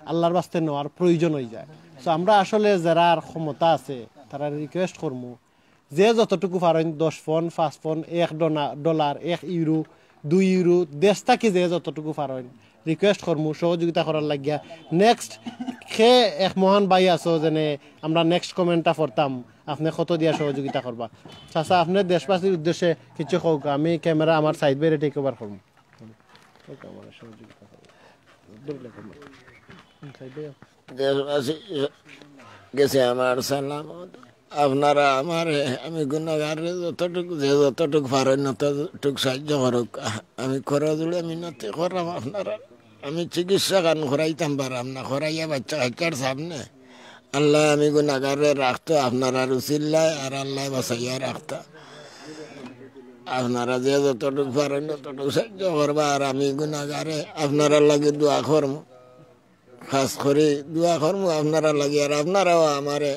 আল্লাহর বাস্তে নেওয়ার প্রয়োজন অইযায়। So আমরা আসলে যেরার ক্ষমতা আছে, তারারে রিকোয়েস্ট করমু, যে যতটুকু পারইন, দশ পন, পাঁচ পন, এক ডনা-, ডলার, এক ইউরো, দুই ইউরো, দেশ থাকি যে যতটুকু পারইন, রিকোয়েস্ট করমু সহযোগিতা করার লাগিয়া। নেক্সট কে এক মহান ভাই আছো, যেনে আমরা নেক্সট কমেন্টটা পড়তাম, আপনে কত দিয়া সহযোগিতা করবা? চাচা, আপনে দেশবাসীর উদ্দেশ্যে কিছু কউক, আমি ক্যামেরা আমার সাইড বাইরে টেক ওভার করমু। কউক, আমার সহযোগিতা করবা। দেশবাসী গেছে আমার সালাম। আপনারা আমারে, আমি গুনাগাররে যতটুকু, যে যতটুকু পারইন, ততটুকু সাহায্য করউক। আমি করজোড়ে মিনতি কররাম আপনারা। আমি চিকিৎসা খান করাইতাম পারাম না, করাইয়া বাচ্চা কাচ্চার সামনে আল্লায় আমি গুনাগাররে রাখতো আপনারার উসিলায়, আর আল্লায় বাঁচাইয়া রাখতা। আপনারা যে যতটুক পারইন ততটুক সাহায্য করবা, আর আমি গুনাগারে আপনারার লাগি দোয়া করমু, খাস করি দোয়া করমু আপনারার লাগি, আর আপনারাও আমারে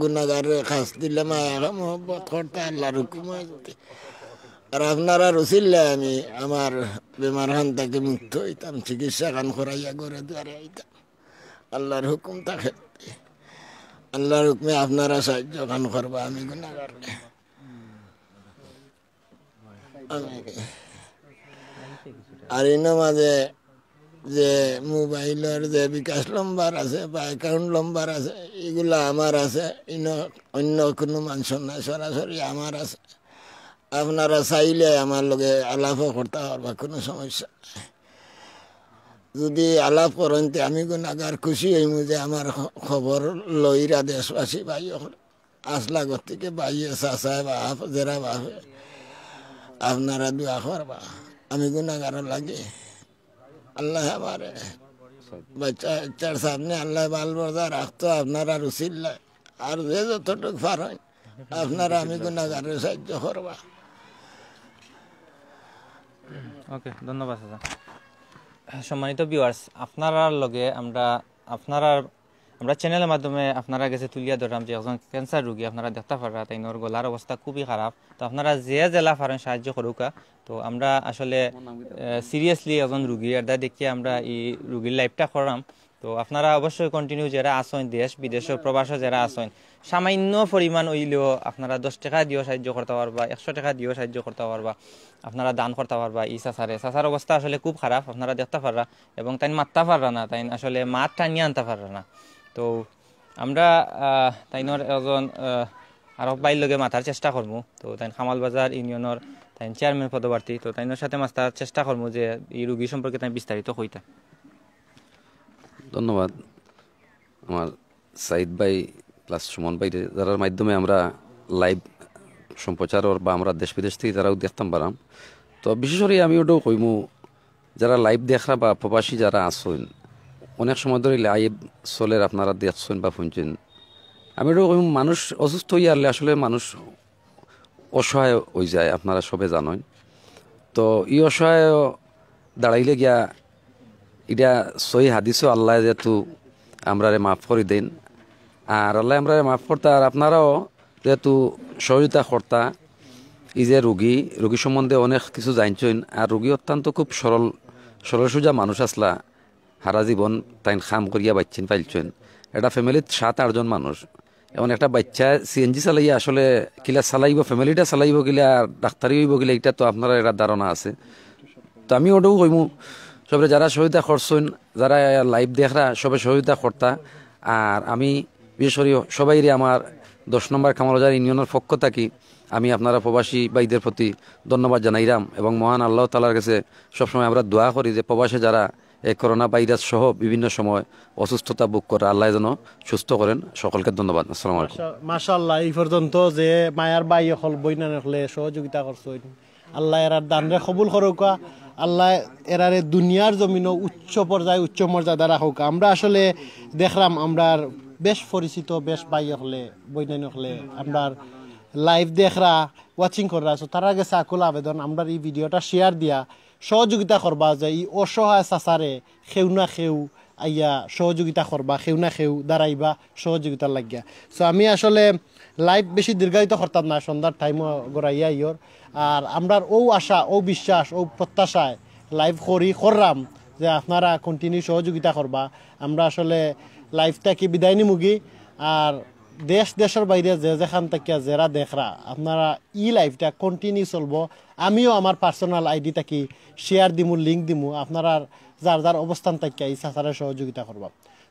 গুনাগাররে খাস দিলে মায়া মহব্বত করতা আল্লার হুকুমে যদি। আর আপনারার উসিলায় আমি আমার বেমার খান থাকি মুক্ত অইতাম, চিকিৎসা খান করাইয়া ঘরে দুয়ারে আইতাম। আল্লার হুকুম থাকে, আল্লার হুকুমে আপনারা সাহায্য খান করবা আমি গুনাগাররে। আমি আর ইনো মাঝে যে মোবাইলর যে বিকাশ নম্বর আছে বা অ্যাকাউন্ট নম্বর আছে, ইগুলা আমার আছে, ইনো অন্য কুনু মানষর নাই, সরাসরি আমার আছে। আপনারা চাইলে আমার লগে আলাপও করতা পারবা, কুনু সমস্যা নাই। যদি আলাপ করইন তে আমি গুনাগার খুশি অইমু যে আমার খ-, খবর লইরা দেশবাসী ভাই অকল। আসলা গতিকে ভাইয়ে, চাচায়, বাপ, যেরা বাপে, আপনারা দোয়া করবা আমি গুনাগারর লাগি। আল্লায় আমারে বাচ্চা কাচ্চার সামনে আল্লায় বাল বর্দা রাখতো, আপনারার উসিলায়। আর যে যতটুক পারইন আপনারা আমি গুনাগাররে সাহায্য করবা। ওকে, ধন্যবাদ চাচা। সম্মানিত ভিউয়ার্স, আপনারার লগে আমরা আপনারার আমরা চ্যানেলর মাধ্যমে আপনারার গেছে তুলিয়া ধরলাম যে একজন ক্যান্সার রোগী, আপনারা দেখতা পাররা তাইনর গলার অবস্থা খুবই খারাপ। তো আপনারা যে যেলা পারইন সাহায্য করুক্কা। তো আমরা আসলে সিরিয়াসলি একজন রুগী এটা দেখিয়া আমরা এই রুগীর লাইভটা করলাম। তো আপনারা অবশ্যই কন্টিনিউ যেরা আছইন, দেশ বিদেশো প্রবাসো যেরা আছইন, সামান্য পরিমাণ অইলেও আপনারা দশ টেকা দিয়াও সাহায্য করতা পারবা, একশো টেকা দিয়াও সাহায্য করতা পারবা, আপনারা দান করতা পারবা। ই চাচারে, চাচার অবস্থা আসলে খুব খারাপ, আপনারা দেখতা পাররা, এবং তাইন মাততা পাররা না, তাইন আসলে মাত টানিয়া আনতা পাররা না। তো আমরা আহ, তাইনর একজন আহ, আরক ভাইর লগে মাতার চেষ্টা করমু। তো তাইন কামালবাজার ইউনিয়নর তাইন চেয়ারম্যান পদপ্রার্থী। তো তাইনর সাথে মাতার চেষ্টা করমু যে ই রুগী সম্পর্কে তাইন বিস্তারিত কইতা। ধন্যবাদ। আমার সাইদ ভাই প্লাস সুমন ভাই, যারার মাধ্যমে আমরা লাইভ সম্প্রচারর বা আমরা দেশ বিদেশ থাকি যারাও দেখতাম পারাম। তো বিশেষ করি আমি ওটাও কইমু, যারা লাইভ দেখরা বা প্রবাসী যারা আছইন, অনেক সময় ধরি লাইভ চলের, আপনারা দেখছইন বা শুনছইন। আমি ওটাও কইমু, মানুষ অসুস্থ অইয়া হারলে আসলে মানুষ অসহায় অইযায়, আপনারা সবে জানইন। তো ই অসহায় দাঁড়াইলে গিয়া ইটা সহি হাদিসও আল্লায় যেহেতু আমরারে মাফ করি দেইন, আর আল্লায় আমরারে মাফ করতা, আর আপনারাও যেহেতু সহযোগিতা করতা। ই যে রুগী, রুগী সম্বন্ধে অনেক কিছু জানছইন, আর রুগী অত্যন্ত খুব সরল, সরল সোজা মানুষ আছলা। হারা জীবন তাইন কাম করিয়া বাইচ্চা পালছইন। এটা ফ্যামিলিত সাত আটজন মানুষ। এখন একটা বাইচ্চা সিএনজি চালাইয়া আসলে কিলা চালাইবো, ফ্যামিলিটা চালাইবো কিলা, আর ডাক্তারি অইবো কিলা, ইটা তো আপনারার একটা ধারণা আছে। তো আমি ওটাও কইমু, সবে যারা সহযোগিতা করছইন, যারা লাইভ দেখরা, সবে সহযোগিতা করতা। আর আমি বিশেষ করি সবাইরে আমার দশ নম্বর কামালবাজার ইউনিয়নর পক্ষ থাকি আমি আপনারা প্রবাসী ভাইদের প্রতি ধন্যবাদ জানাইরাম, এবং মহান আল্লাহ তাআলার কাছে সবসময় আমরা দোয়া করি যে প্রবাসে যারা এই করোনা ভাইরাস সহ বিভিন্ন সময় অসুস্থতা ভোগ করে, আল্লাহ যেন সুস্থ করেন সকলকে। ধন্যবাদ। আসসালামু আলাইকুম। মাশা-, মাশাআল্লাহ, এই পর্যন্ত যে মায়ার ভাই অকল, বইনাইন অকলে সহযোগিতা করছইন, আল্লায় এরার দানরে কবুল করউক্কা। আল্লায় এরারে দুনিয়ার জমিনো উচ্চ পর্যায়ে উচ্চ মর্যাদা রাখউক্কা। আমরা আসলে দেখরাম, আমরার বেশ পরিচিত বেশ ভাই অকলে, বইনাইন অকলে আমরার লাইভ দেখরা, ওয়াচিং কররা। So তারার গেছে আকুল আবেদন, আমরার ই ভিডিওটা শেয়ার দিয়া সহযোগিতা করবা যে ই অসহায় চাচারে কেউ না কেউ আইয়া সহযোগিতা করবা, কেউ না কেউ দাঁড়াইবা সহযোগিতার লাগিয়া। So আমি আসলে লাইভ বেশি দীর্ঘায়িত করতাম না, সন্ধ্যার টাইমও গড়াইয়া আইওর। আর আমরার অউ আশা, অউ বিশ্বাস, অউ প্রত্যাশায় লাইভ করি, কররাম যে আপনারা কন্টিনিউ সহযোগিতা করবা। আমরা আসলে লাইভ থাকি বিদায় নিমুগি। আর দেশ দেশর বাইরে যে যেখান থাকিয়া যেরা দেখরা, আপনারা ই লাইভটা কন্টিনিউ চলবো। আমিও আমার পার্সোনাল আইডি থাকি শেয়ার দিমু, লিংক দিমু, আপনারার যার যার অবস্থান থাকিয়া ই চাচারে সহযোগিতা করবা।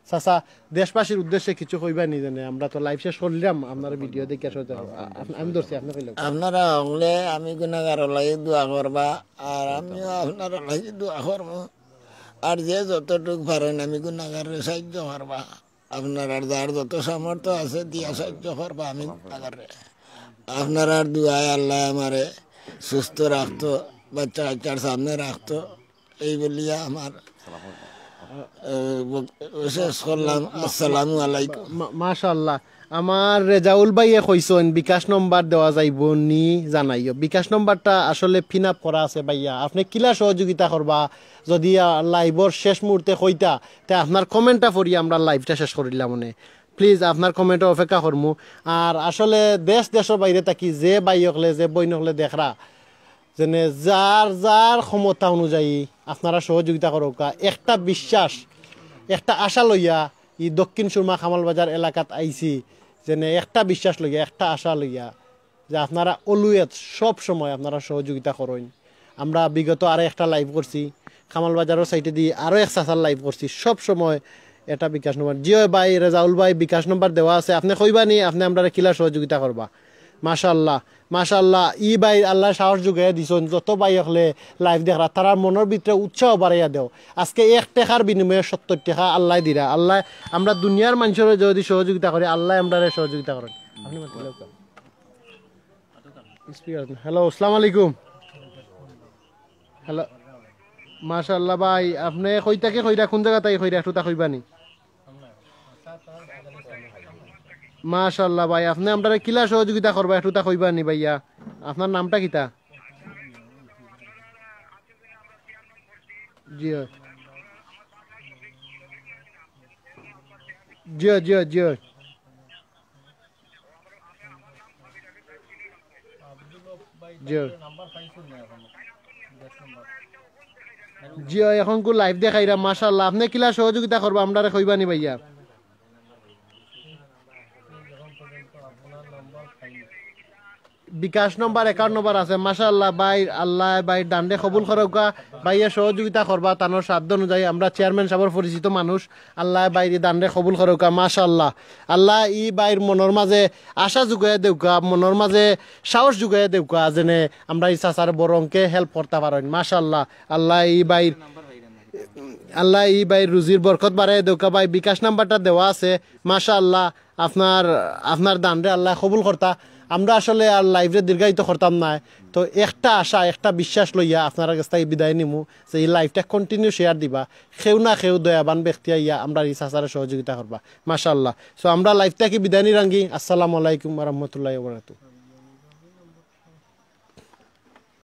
চাচা, দেশবাসীর উদ্দেশ্যে কিছু কইবা নি? জানে আমরা তো লাইভ শেষ করলাম, আপনার ভিডিও দেখে আসলে তো আপ-, আমি ধরছি, আপনি কইলেন। আপনারা হকলে আমি গুনাগারর লাগি দোয়া করবা, আর আমিও আপনারার লাগি দোয়া করমু। আর যে যতটুক পারইন আমি গুনাগাররে সাহায্য করবা। আপনারার যার যত সামর্থ্য আছে দিয়া সাহায্য করবা আমি গুনাগাররে। আপনারার দোয়ায় আল্লায় আমারে সুস্থ রাখতো, বাচ্চা কাচ্চার সামনে রাখতো, এই বলিয়া আমার আহ, শেষ করলাম। আসসালামু আলাইকুম। মা-, মাশাআল্লাহ। আমার রেজাউল ভাইয়ে কইছইন বিকাশ নম্বর দেওয়া যাইবো নি জানাইও। বিকাশ নম্বরটা আসলে pin up করা আছে ভাইয়া, আপনে কিলা সহযোগিতা করবা, যদি, আহ, live-র শেষ মুহূর্তে কইতা, তে আপনার comment-টা পড়িয়া আমরা live-টা শেষ করিলাম মানে। Please আপনার comment-ও অপেক্ষা করমু। আর আসলে দেশ দেশর বাইরে থাকি যে ভাই অকলে, যে বইন অকলে দেখরা, যেনে যার যার ক্ষমতা অনুযায়ী আপনারা সহযোগিতা করউক্কা। একটা বিশ্বাস, একটা আশা লইয়া ই দক্ষিণ সুরমা কামাল বাজার এলাকাত আইছি, যেনে একটা বিশ্বাস লইয়া, একটা আশা লইয়া যে আপনারা always সব সময় আপনারা সহযোগিতা করইন। আমরা বিগত আরো একটা live করছি, কামাল বাজারর side-এ দি আরো এক চাচার live করছি, সব সময় এটা বিকাশ নম্বর। জি অয় ভাই, রেজাউল ভাই, বিকাশ নম্বর দেওয়া আছে, আপনে কইবা নি, আপনে আমরারে কিলা সহযোগিতা করবা। মাশাআল্লাহ, মাশাআল্লাহ, ই ভাই আল্লায় সাহস যোগাইয়া দিছইন, যত ভাই অকলে live দেখরা, তারার মনর ভিতরে উৎসাহ বাড়াইয়া দেও। আজকে এক টেকার বিনিময়ে সত্তর টেকা আল্লায় দিরা। আল্লায়, আমরা দুনিয়ার মানষরে যদি সহযোগিতা করি, আল্লায় আমরারে সহযোগিতা করইন। আপনে মাতিলে speaker, hello, আসসালামু আলাইকুম। Hello, মাশাআল্লাহ ভাই, আপনে কই থাকি কইরা, কুন জাগা থাকি কইরা, একটু তা কইবা নি? মাশাআল্লাহ ভাই, আপনে আমরারে কিলা সহযোগিতা করবা, একটু তা কইবা নি ভাইয়া? আপনার নামটা কিতা? জি অয়। জি অয়, জি অয়, জি অয়। জি অয়। জি অয়, অখনকু live দেখাইরা, মাশাআল্লাহ। আপনে কিলা সহযোগিতা করবা, আমরারে কইবা নি ভাইয়া? বিকাশ নম্বর, account নম্বর আছে। মাশাআল্লাহ ভাই, আল্লায় ভাইর দানরে কবুল করউক্কা। ভাইয়ে সহযোগিতা করবা, তানর সাধ্য অনুযায়ী। আমরা চেয়ারম্যান সাবর পরিচিত মানুষ। আল্লায় ভাইর ই দানরে কবুল করউক্কা। মাশাআল্লাহ, আল্লায় ই ভাইর মনর মাঝে আশা যোগাইয়া দেউক্কা, মনর মাঝে সাহস যোগাইয়া দেউক্কা, যেনে আমরা ই চাচারে বড় অঙ্কে help করতা পারইন। মাশাআল্লাহ, আল্লায় ই ভাইর, আল্লায় ই ভাইর রুজির বরকত বাড়াইয়া দেউক্কা। ভাই, বিকাশ নাম্বারটা দেওয়া আছে। মাশাআল্লাহ, আপনার, আপনার দানরে আল্লায় কবুল করতা। আমরা আসলে আর live-রে দীর্ঘায়িত করতাম নায়। তো একটা আশা, একটা বিশ্বাস লইয়া আপনারার গেছ থাকি বিদায় নিমু যে ই live-টা continue share দিবা। কেউ না কেউ দয়াবান ব্যক্তি আইয়া আমরার ই চাচারে সহযোগিতা করবা। মাশাআল্লাহ। So আমরা live থাকি বিদায় নিরাঙ্গি। আসসালামু আলাইকুম ওয়া রাহমাতুল্লাহি ওয়া বারাকাতুহু।